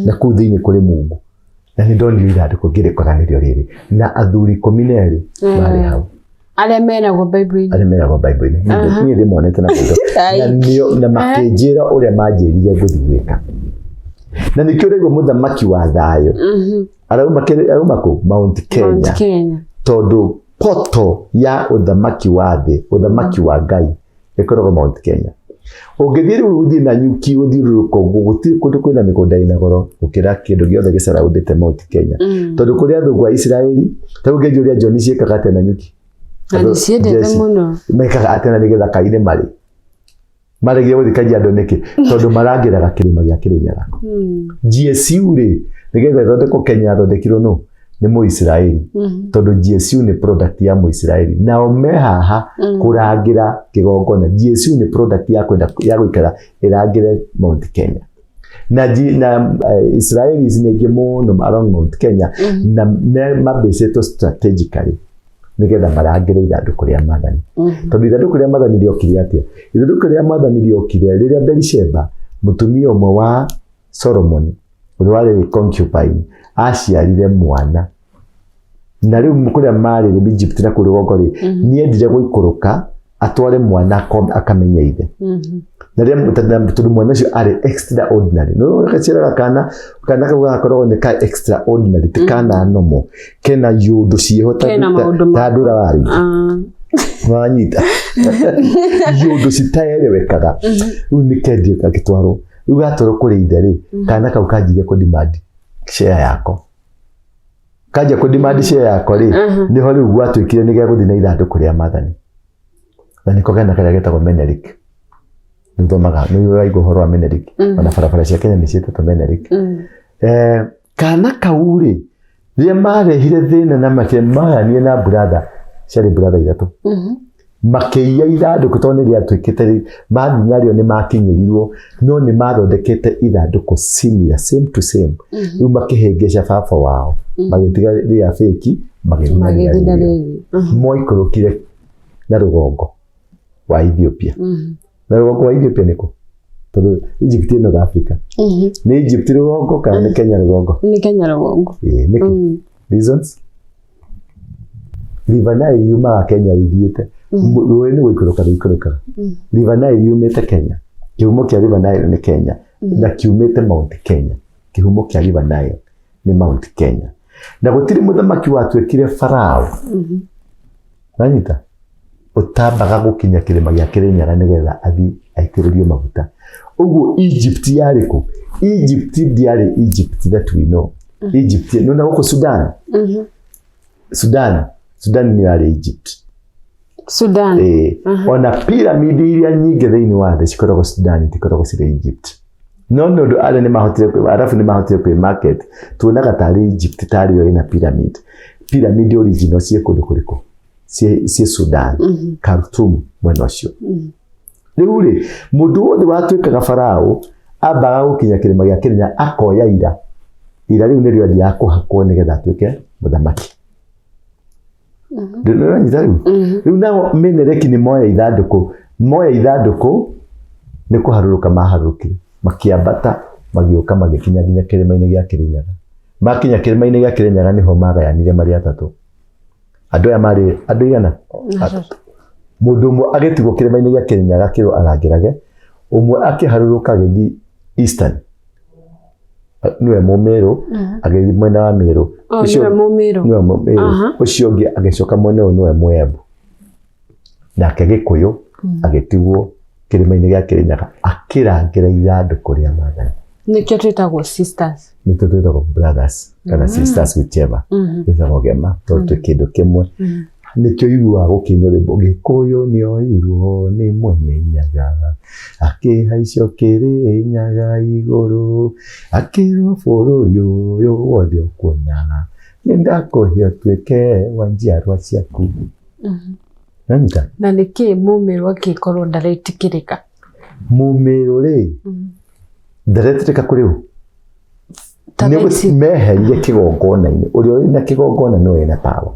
na kũu thĩinĩ kũrĩ Mungu, na nĩ ndonire ithandũkũ, ngĩrĩkora nĩrĩo rĩrĩ, na athuri 12 marĩ hau. Arĩa meragwo Bible-inĩ. Arĩa meragwo Bible-inĩ. Niĩ ndĩmonete na maitho na nĩo na makĩnjĩra ũrĩa manjĩrire ngũthiĩ gwĩka, na nĩkĩo ũraigua mũthamaki wa thayũ arauma kũ? Mount Kenya. Mount Kenya. Tondũ poto ya ũthamaki wa thĩ, ũthamaki wa Ngai, ĩkoragwo Mount Kenya. Ũngĩthiĩ rĩu ũthiĩ na nyuki ũthiũrũrũka ũguo, gũtirĩ kũndũ kwĩna mĩgũnda ĩna goro gũkĩra kĩndũ gĩothe gĩcaraũndĩte Mount Kenya, tondũ kũrĩ athũngũ a Isiraeli. Ta rĩu ngĩnjũria John, ciĩkaga atĩa na nyuki? Na nĩ ciendete Jeshi. mũno. Mekaga atĩa na nĩ gĩthaka-inĩ marĩ maregire gũthiĩ Kajiado nĩkĩ? Tondũ marangĩraga kĩrĩma gĩa Kĩrĩnyaga. GSU rĩ, nĩgetha ĩthondekwo Kenya, yathondekirwo nũ? Nĩ Mũisiraeli, tondũ GSU nĩ product ya Mũisiraeli. Nao me haha kũrangĩra kĩgongona. GSU nĩ product ya kwenda ya gũikara ĩrangĩre Mount Kenya. Na, na Israelis nĩ aingĩ mũno along Mount Kenya, na mambĩcĩtwo strategically nĩgetha marangĩre ithandũkũ rĩa maathani. Tondũ ithandũkũ rĩa maathani rĩokire atĩa? Ithandũkũ rĩa maathani rĩokire rĩrĩa Berisheba, mũtumia ũmwe wa Solomon ũrĩa warĩ concubine, aciarire mwana. Na rĩu kũrĩa marĩ Egypt na kũu rũgongo rĩ, nĩendire gũikũrũka atware mwana akamenye ithe. Na rĩrĩa tondũ mwana ũcio arĩ extraordinary, no gaciaraga kana, kana kau gagakoragwo nĩ ka extraordinary, ti kana normal, kena yũndũ ciĩho ta Kena maũndũ ta andũ ũrĩa warĩ wanyita yũndũ citaerewekaga. Rĩu nĩ kendio gagĩtwarwo. Rĩu gatwarwo kũrĩ ithe rĩ, kana kau kanjirie kũ demand share yako. Kanjia kũ demand share yako rĩ, nĩho rĩu gwatuĩkire nĩ gegũthiĩ na ithandũkũ rĩa maathani, na nĩko gena karĩa getagwo Menelik. Nĩ ũthomaga, nĩ ũraigua ũhoro wa Menelik? Ona barabara cia Kenya nĩ ciĩtĩtwo Menelik. Kana kau rĩ, rĩrĩa marehire thĩna na makĩmayanie na brother, ciarĩ brother ithatũ, makĩiya ithandũkũ, tondũ nĩ rĩatuĩkĩte rĩ, mathiĩ narĩo nĩ makinyĩrirwo, no nĩ mathondekete ithandũkũ similar, same to same. Rĩu makĩhĩngĩca baba wao, magĩtiga rĩa fake, magĩthiĩ na rĩa Magĩthiĩ na rĩrĩ. Rĩrĩ. Moikũrũkire na rũgongo wa Ethiopia. Na rũgongo wa Ethiopia nĩkũ? Tondũ Egypt ĩ North Africa. Nĩ Egypt rũgongo kana nĩ Kenya rũgongo? Nĩ Kenya rũgongo. Ĩĩ, nĩkĩ? Reasons. River Nile yumaga Kenya ithiĩte. Rũĩ nĩ gũikũrũka rũikũrũkaga. River Nile yumĩte Kenya. Kĩhumo kĩa River Nile nĩ Kenya na kiumĩte Mount Kenya. Kĩhumo kĩa River Nile nĩ Mount Kenya, na gũtirĩ mũthamaki watuĩkire Farao, wanyita, ũtambaga gũkinya kĩrĩma gĩa Kĩrĩnyaga nĩgetha athiĩ Aitĩrĩrio maguta. Ũguo Egypt yarĩ kũ? Egypt ndĩarĩ Egypt that we know. Egypt, nĩwona gũkũ Sudan? Sudan, Sudan nĩyo yarĩ Egypt. Sudan. Ĩĩ. Ona pyramid iria nyingĩ thĩinĩ wa thĩ cikoragwo Sudan, itikoragwo cirĩ Egypt. No nĩ ũndũ arĩa nĩ mahotire Arabu nĩ mahotire kwĩ market, tuonaga tarĩ Egypt tarĩ yo ĩna pyramid. Pyramid original ciĩ kũndũ kũrĩkũ? Ciĩ Sudan, Khartoum mwena ũcio. Rĩu rĩ, mũndũ wothe watuĩkaga Farao ambaga gũkinya kĩrĩma gĩa Kĩrĩnya akoya ira. Ira rĩu nĩrĩo athiaga kũhakwo nĩgetha atuĩke mũthamaki. Ndĩranyita rĩu? Rĩu nao Menereki nĩ moya ithandũkũ, moya ithandũkũ nĩ kũharũrũka maharũrũkire, makĩambata magĩũka magĩkinya nginya kĩrĩma-inĩ gĩa Kĩrĩnyaga. Makinya kĩrĩma-inĩ gĩa Kĩrĩnyaga nĩho magayanire marĩ atatũ. Andũ aya marĩ andũ igana? Atatũ. Mũndũ ũmwe agĩtigwo kĩrĩma-inĩ gĩa Kĩrĩnyaga kĩrwo arangĩrage, ũmwe akĩharũrũka agĩthiĩ Eastern, nĩwe Mũmĩrũ, agĩthiĩ mwena wa Mĩrũ. Oh, nĩwe Mũmĩrũ. Nĩwe Mũmĩrũ. Ũcio ũngĩ agĩcoka mwena ũyũ nĩwe Mũembu. Nake Gĩkũyũ agĩtigwo kĩrĩma-inĩ gĩa Kĩrĩnyaga akĩrangĩra ithandũkũ rĩa maathani. Nĩkĩo twĩtagwo sisters. Nĩtũ twĩtagwo brothers kana sisters, whichever. Twĩtagwo gema tondũ twĩ kĩndũ kĩmwe. Nĩkĩo iguaga gũkĩinwo rwĩmbo Gĩkũyũ nĩoirwo nĩ mwene Nyaga akĩhaicio Kĩrĩnyaga igũrũ akĩrwo bũrũri ũyũ wothe ũkuona nĩndakũhe ũtuĩke wa njiarwa ciaku. Nanyita? Na nĩkĩ Mũmĩrũ angĩkorwo ndaretĩkĩrĩka? Mũmĩrũ rĩ, ndaretĩkĩrĩka kũrĩ ũ? Ta Nĩ thaa ici. Meherire kĩgongona-inĩ. Ũrĩa ũrĩ na kĩgongona nĩwe wĩna power.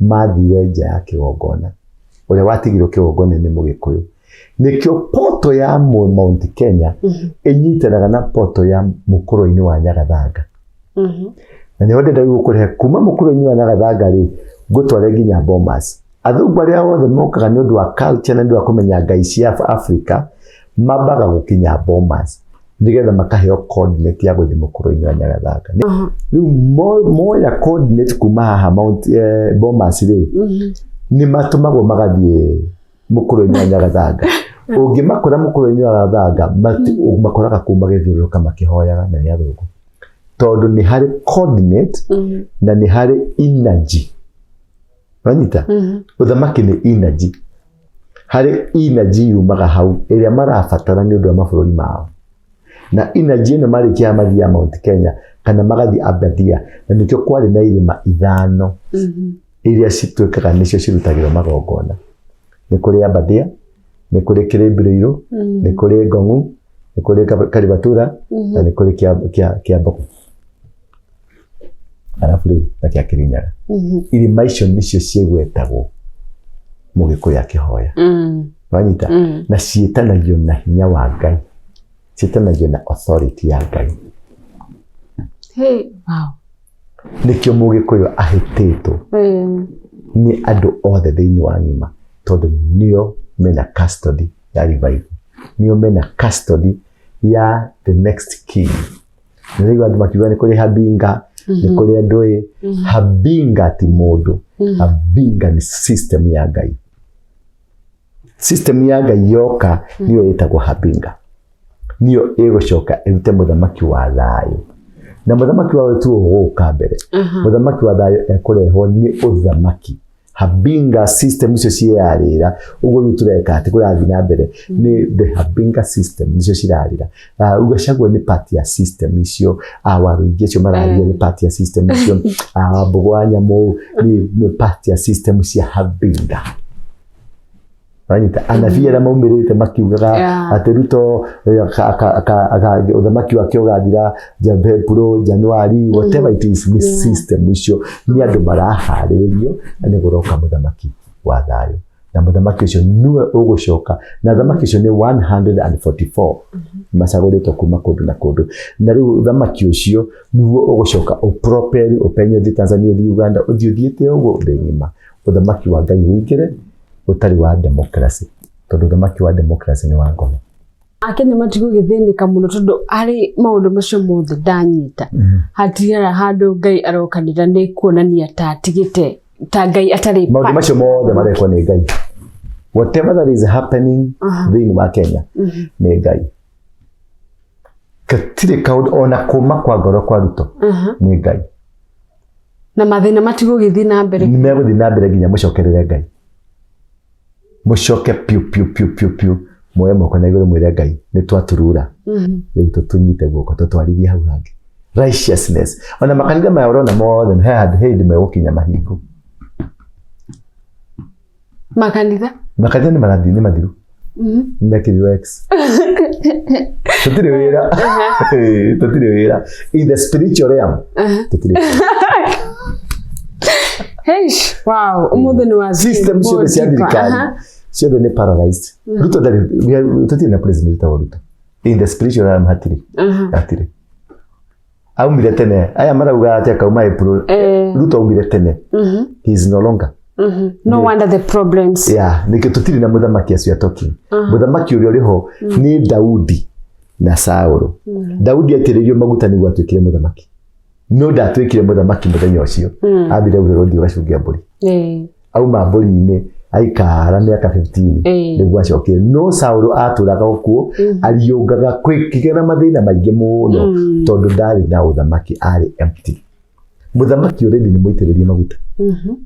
Mathire nja ya kĩgongona. Ũrĩa watigirwo kĩgongona nĩ Mũgĩkũyũ. Nĩkĩo poto ya Mount Kenya ĩnyitanaga na poto ya mũkũrũ-inĩ wa Nyagathanga. Na nĩho ndĩrenda rĩu gũkũrehe kuma mũkũrũ-inĩ wa Nyagathanga rĩ, ngũtware nginya Bomas. Athũngũ arĩa othe mokaga nĩ ũndũ wa culture na nĩ ũndũ wa kũmenya ngai cia Africa, mambaga gũkinya Bomas nĩgetha makaheo coordinate ya gũthiĩ mũkũrũ-inĩ wa Nyagathanga. Rĩu moya coordinate kuma haha Mount Bomas rĩ, nĩ matũmagwo magathiĩ mũkũrũ-inĩ wa Nyagathanga. Ũngĩmakora mũkũrũ-inĩ wa Nyagathanga, makoraga kũu magĩthiũrũrũka makĩhoyaga na nĩ athũngũ. Tondũ nĩ harĩ coordinate na nĩ harĩ energy. Wanyita? Ũthamaki nĩ energy. Harĩ energy yumaga hau ĩrĩa marabatara nĩ ũndũ wa mabũrũri mao. Na energy ĩno marĩkia mathiaga Mount Kenya kana magathiĩ Aberdare, na nĩkĩo kwarĩ na irĩma 5 iria cituĩkaga nĩcio cirutagĩrwo magongona. Nĩ kũrĩ Aberdare, nĩ kũrĩ Kĩrĩmbirĩirũ, nĩ kũrĩ Ngong'u, nĩ kũrĩ Karibatura, na nĩ kũrĩ Kĩambogo. Arabu rĩu na kĩa Kĩrĩnyaga. Irĩma icio nĩcio ciĩgwetagwo Mũgĩkũyũ akĩhoya. Wanyita? Na ciĩtanagio na hinya wa Ngai. Ciĩtanagio na authority ya Ngai. Hey, wow. Nĩkĩo Mũgĩkũyũ ahĩtĩtwo nĩ andũ othe thĩinĩ wa ng'ima, tondũ nĩo mena custody ya revival. Nĩo mena custody ya the next king. Na rĩu andũ makiuga nĩ kũrĩ Habinga, nĩ kũrĩ andũ ĩ. Habinga ti mũndũ. Habinga nĩ system ya Ngai. System ya Ngai yoka nĩyo ĩtagwo Habinga. Nĩyo ĩgũcoka ĩrute mũthamaki wa thayũ. Na mũthamaki wa thayũ tiwe ũgũka mbere. Mũthamaki wa thayũ ekũrehwo nĩ ũthamaki. Habinga system icio ciĩyarĩra, ũguo rĩu tũreka atĩ kũrathiĩ na mbere nĩ the Habinga system nĩcio cirarĩra. Gachagua nĩ part ya system icio, Waruingi acio mararia nĩ part ya system icio, Wambũgũ wa Nyamũ nĩ part ya system cia Habinga. Wanyita? Anabii arĩa maumĩrĩte makiugaga atĩ Ruto ũthamaki wake ũgathira April, January, whatever it is, nĩ system icio nĩ andũ maraharĩrĩrio na nĩ gũroka mũthamaki wa thayũ. Na mũthamaki ũcio nĩwe ũgũcoka, na thamaki ũcio nĩ 144 macagũrĩtwo kuma kũndũ na kũndũ. Na rĩu ũthamaki ũcio nĩguo ũgũcoka ũpropel, ũpenye ũthiĩ Tanzania, ũthiĩ Uganda, ũthiĩ ũthiĩte ũguo thĩ ng'ima. Ũthamaki wa Ngai ũingĩre ũtarĩ wa democracy, tondũ ũthamaki wa democracy nĩ wa ngoma. Akenya matigũgĩthĩnĩka mũno tondũ harĩ maũndũ macio mothe ndanyita. Hatigara handũ Ngai arokanĩra nĩ kuonania ta atigĩte ta Ngai atarĩ Maũndũ macio mothe marekwo nĩ Ngai. Whatever that is happening thĩinĩ wa Kenya nĩ Ngai. Gatirĩ kaũndũ ona kũma kwa ngoro kwa Ruto nĩ Ngai. Na mathĩna matigũgĩthiĩ na mbere. Nĩ megũthiĩ na mbere nginya mũcokerere Ngai, mũcoke piũ piũ piũ piũ piũ, muoye moko na igũrũ, mwĩre Ngai nĩ twaturura, rĩu tũtũnyite guoko tũtwarithie hau hangĩ. Righteousness, ona makanitha maya ũrona mothe, he handũ hĩndĩ megũkinya mahingo. Makanitha. Makanitha nĩ marathiĩ, nĩ mathiru, nĩ mekĩrirwo X. Tũtirĩ wĩra. Tũtirĩ wĩra in the spiritual realm, tũtirĩ wĩra. Heish, wow, ũmũthĩ nĩ wa System ciothe cia thirikari ciothe nĩ paralyzed. Ruto ndarĩ, tũtirĩ na president wĩtagwo Ruto in the spiritual realm, hatirĩ, hatirĩ. Aumire tene. Aya marauga atĩ akauma April. Ruto aumire tene. He is no longer. No wonder the problems. Yeah, nĩkĩo tũtirĩ na mũthamaki. As we are talking, mũthamaki ũrĩa ũrĩ ho nĩ Daudi na Saũlũ. Daudi aitĩrĩirio maguta nĩguo atuĩkire mũthamaki, no ndatuĩkire mũthamaki mũthenya ũcio. Ambire gwĩrwo, "Thiĩ ũgacunge mbũri." Auma mbũri-inĩ, aikara mĩaka 15 nĩguo acokire. No Saũlũ atũraga okuo ariũngaga, kwĩkĩgĩa na mathĩna maingĩ mũno tondũ ndarĩ na ũthamaki, arĩ empty. Mũthamaki already nĩ mũitĩrĩrie maguta,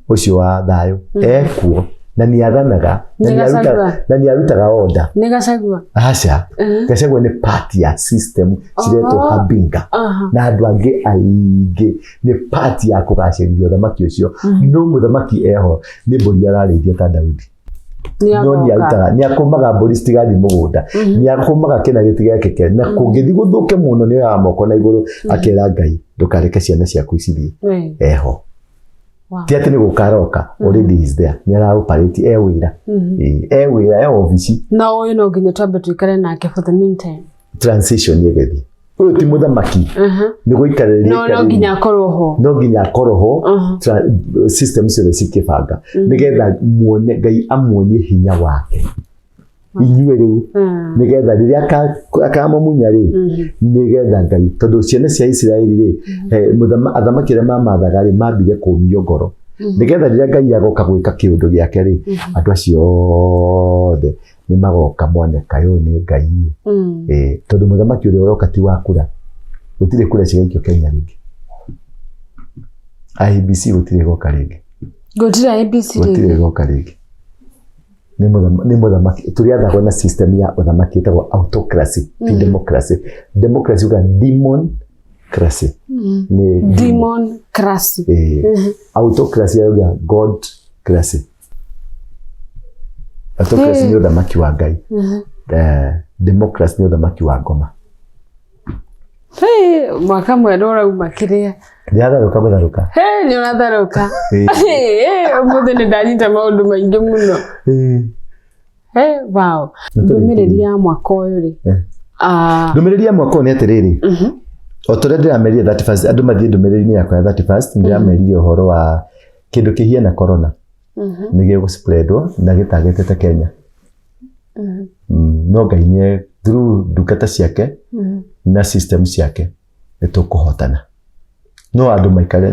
ũcio wa thayũ ekuo na nĩ athanaga na Nĩ Gachagua. Na nĩ arutaga order. Nĩ Gachagua. Aca, Gachagua nĩ part ya system ciretwo Habinga na andũ angĩ aingĩ, nĩ part ya kũgacĩrithia ũthamaki ũcio. No mũthamaki eho nĩ mbũri ararĩithia ta Daudi. Nĩ No nĩ agoka. arutaga, nĩ akũmaga mbũri citigathiĩ mũgũnda, nĩ akũmaga kĩna gĩtigekĩke, na kũngĩthiĩ gũthũke mũno nĩ oyaga moko na igũrũ akera Ngai, "Ndũkareke ciana ciaku cithiĩ." Eho. Ti atĩ nĩ gũka aroka, already is there, nĩ araoperate, e wĩra. Ĩĩ, e wĩra, e obici. Na ũyũ no nginya twambe tũikare nake for the meantime. Transition ĩgĩthiĩ. Ũyũ ti mũthamaki, nĩ gũikarĩria. No no nginya akorwo ho. No nginya akorwo ho. System ciothe cikĩbanga nĩgetha muone Ngai amuonie hinya wake inyuĩ rĩu, nĩgetha rĩrĩa akamũmunya rĩ, nĩgetha Ngai, tondũ ciana cia Isiraeli rĩ, athamaki arĩa mamathaga rĩ, mambire kũmio ngoro, nĩgetha rĩrĩa Ngai agoka gwĩka kĩũndũ gĩake rĩ, andũ acio othe nĩ magoka mone kaĩ ũyũ nĩ Ngai. Tondũ mũthamaki ũrĩa ũroka ti wa kura, gũtirĩ kura cigaikio Kenya rĩngĩ. IEBC gũtirĩ ĩgoka rĩngĩ. Gũtirĩ IEBC Gũtirĩ rĩngĩ. ĩgoka rĩngĩ. Nĩ mũthamaki tũrĩathagwo na system ya ũthamaki ĩtagwo autocracy, ti democracy. Democracy uga demoncracy nĩ Demon crasi. Autocracy yauga godcracy. Autocracy nĩ ũthamaki wa Ngai. Democracy nĩ ũthamaki wa ngoma. Hey, mwaka mwerũ ũrauma kĩrĩa. Ndĩratharũka gũtharũka. Hey, nĩ ũratharũka. Ĩĩ. Ũmũthĩ nĩ ndanyita maũndũ maingĩ mũno. Hey, wow. Nĩ tũrĩkĩrie. Ndũmĩrĩri ya mwaka ũyũ rĩ? Ah, Ndũmĩrĩri ya mwaka ũyũ nĩ atĩrĩrĩ, o ta ũrĩa ndĩramerire 31st, andũ mathiĩ ndũmĩrĩri-inĩ yakwa ya 31st, ndĩramerire ũhoro wa kĩndũ kĩhiana corona nĩ gĩgũspreadwo na gĩtagĩtĩte Kenya. No Ngai nĩ through ndungata ciake na system ciake nĩ tũkũhotana. No andũ maikare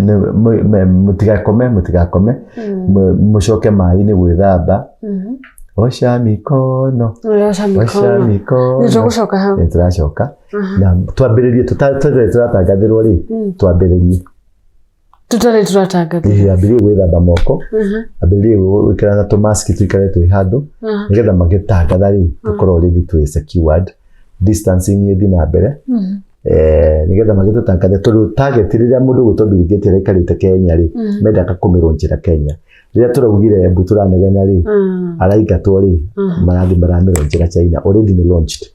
mũtigakome, mũtigakome, mũcoke maĩ-inĩ gwĩthamba, osha mikono. Osha Osha mikono. Mikono. Nĩ tũgũcoka hau. Nĩ tũracoka na twambĩrĩrie tũtarĩ tũratangathĩrwo rĩ, twambĩrĩrie. Tũtarĩ tũratangathĩrwo. Ĩĩ, ambĩrĩrie gwĩthamba moko, ambĩrĩrie gwĩkĩra na tũmaski, tũikare twĩ handũ, nĩgetha magĩtangatha rĩ, tũkorwo already twĩ secured, distancing ĩthiĩ na mbere, nĩgetha magĩtũtangathe, tondũ target rĩrĩa mũndũ gwĩtwo Bill Gates araikarĩte Kenya rĩ, mendaga kũmĩronjera Kenya. Rĩrĩa tũraugire mbu tũranegena rĩ, araingatwo rĩ, marathiĩ maramĩronjera China. Already nĩ launched.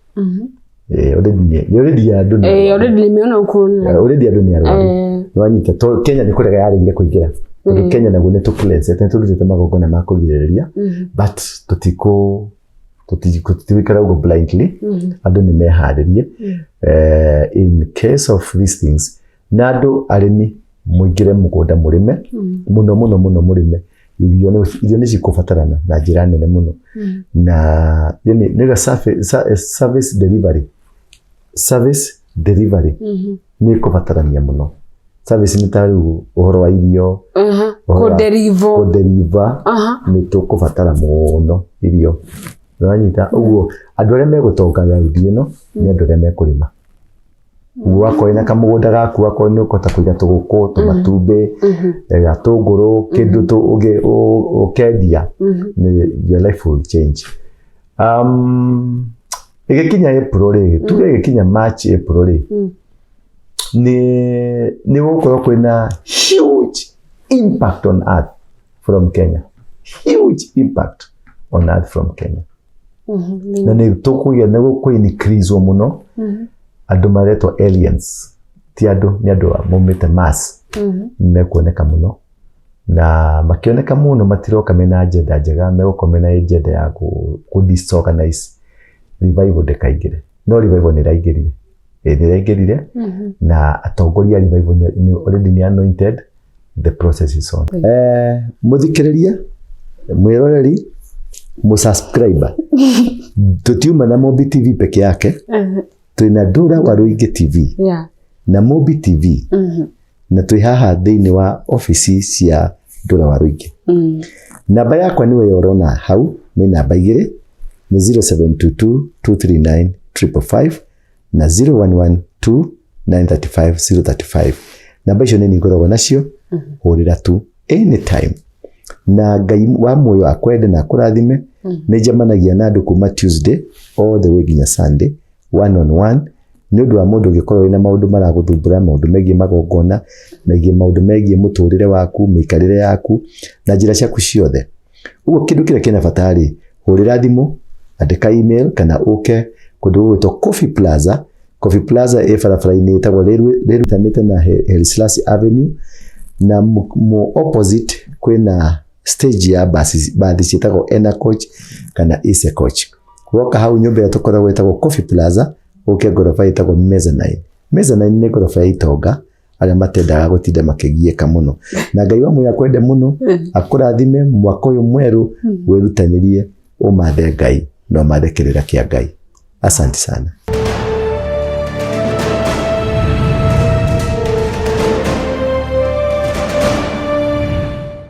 Already nĩ already andũ nĩ arwaru. Already nimeona huko online. Already andũ nĩ arwaru. Nĩwanyita? To Kenya nĩ kũrega yaregire kũingĩra, tondũ Kenya naguo nĩ tũcleansete, nĩ tũrutĩte magongona ma kũgirĩrĩria, but tũtikũ tũtigũikara ũguo blindly. Andũ nĩ meharĩrie in case of these things, na andũ arĩmi mũingĩre mũgũnda mũrĩme mũno mũno mũno, mũrĩme irio. Irio nĩ cikũbatarana na njĩra nene mũno, na yani nĩga service delivery, service delivery nĩ ĩkũbatarania mũno. Service nĩ ta rĩu ũhoro wa irio, ũhoro wa Kũdeliver. Kũdeliver. Nĩ tũkũbatara mũno irio, nĩwanyita? Ũguo andũ arĩa megũtonga raundi ĩno nĩ andũ arĩa mekũrĩma. Ũguo wakorwo wĩna kamũgũnda gaku, wakorwo nĩ ũkũhota kũiga tũgũkũ, tũmatumbĩ, gatũngũrũ, kĩndũ ũkendia, your life will change. Ĩgĩkinya April rĩ, tuge ĩgĩkinya March, April rĩ, nĩ gũgũkorwo kwĩna huge impact on earth from Kenya, huge impact on earth from Kenya. Na nĩ tũkũgĩa, nĩ gũkũ increase mũno andũ maretwo aliens, ti andũ, nĩ andũ maumĩte Mars, nĩ mekuoneka mũno. Na makĩoneka mũno, matiroka mena agenda njega, megũkorwo mena agenda ya kũ disorganize revival ndĩkaingĩre. No revival nĩ ĩraingĩrire. Ĩ, nĩ ĩraingĩrire, na atongoria a revival nĩ already nĩ anointed. The process is on. Mũthikĩrĩria, mwĩroreri, mũsubscriber, tũtiuma na Mumbi TV peke yake, twĩna Ndũra wa Rũingĩ TV na Mumbi TV, na twĩ haha thĩinĩ wa obici cia Ndũra wa Rũingĩ. Namba yakwa nĩwe ũrona hau, nĩ namba igĩrĩ, nĩ 0722 239 555 na 0112 935 035. Namba icio nĩ niĩ ngoragwo nacio, hũrĩra tu anytime, na Ngai wa muoyo akwende na akũrathime. Nĩ njemanagia na andũ kuma Tuesday all the way nginya Sunday, one on one, nĩ ũndũ wa mũndũ ũngĩkorwo wĩna maũndũ maragũthumbũra, maũndũ megiĩ magongona, megiĩ maũndũ megiĩ mũtũrĩre waku, mĩikarĩre yaku na njĩra ciaku ciothe. Ũguo kĩndũ kĩrĩa kĩna bata rĩ, hũrĩra thimũ, andĩka email, kana ũke kũndũ gũgwĩtwo Coffee Plaza. Coffee Plaza ĩ barabara-inĩ ĩtagwo Rĩrutanĩte na Haile Selassie Avenue, na mu opposite kwĩna stage ya basi, bathi ciĩtagwo Ena Coach kana Ise Coach. Woka hau nyũmba ĩrĩa tũkoragwo ĩtagwo Coffee Plaza, ũke ngoroba ĩtagwo Mezzanine. Mezzanine nĩ ngoroba ya itonga arĩa matendaga gũtinda makĩgiĩka mũno. Na Ngai wa muoyo akwende mũno, akũrathime mwaka ũyũ mwerũ, wĩrutanĩrie ũmathe Ngai na ũmathe kĩrĩra kĩa Ngai. Asante sana.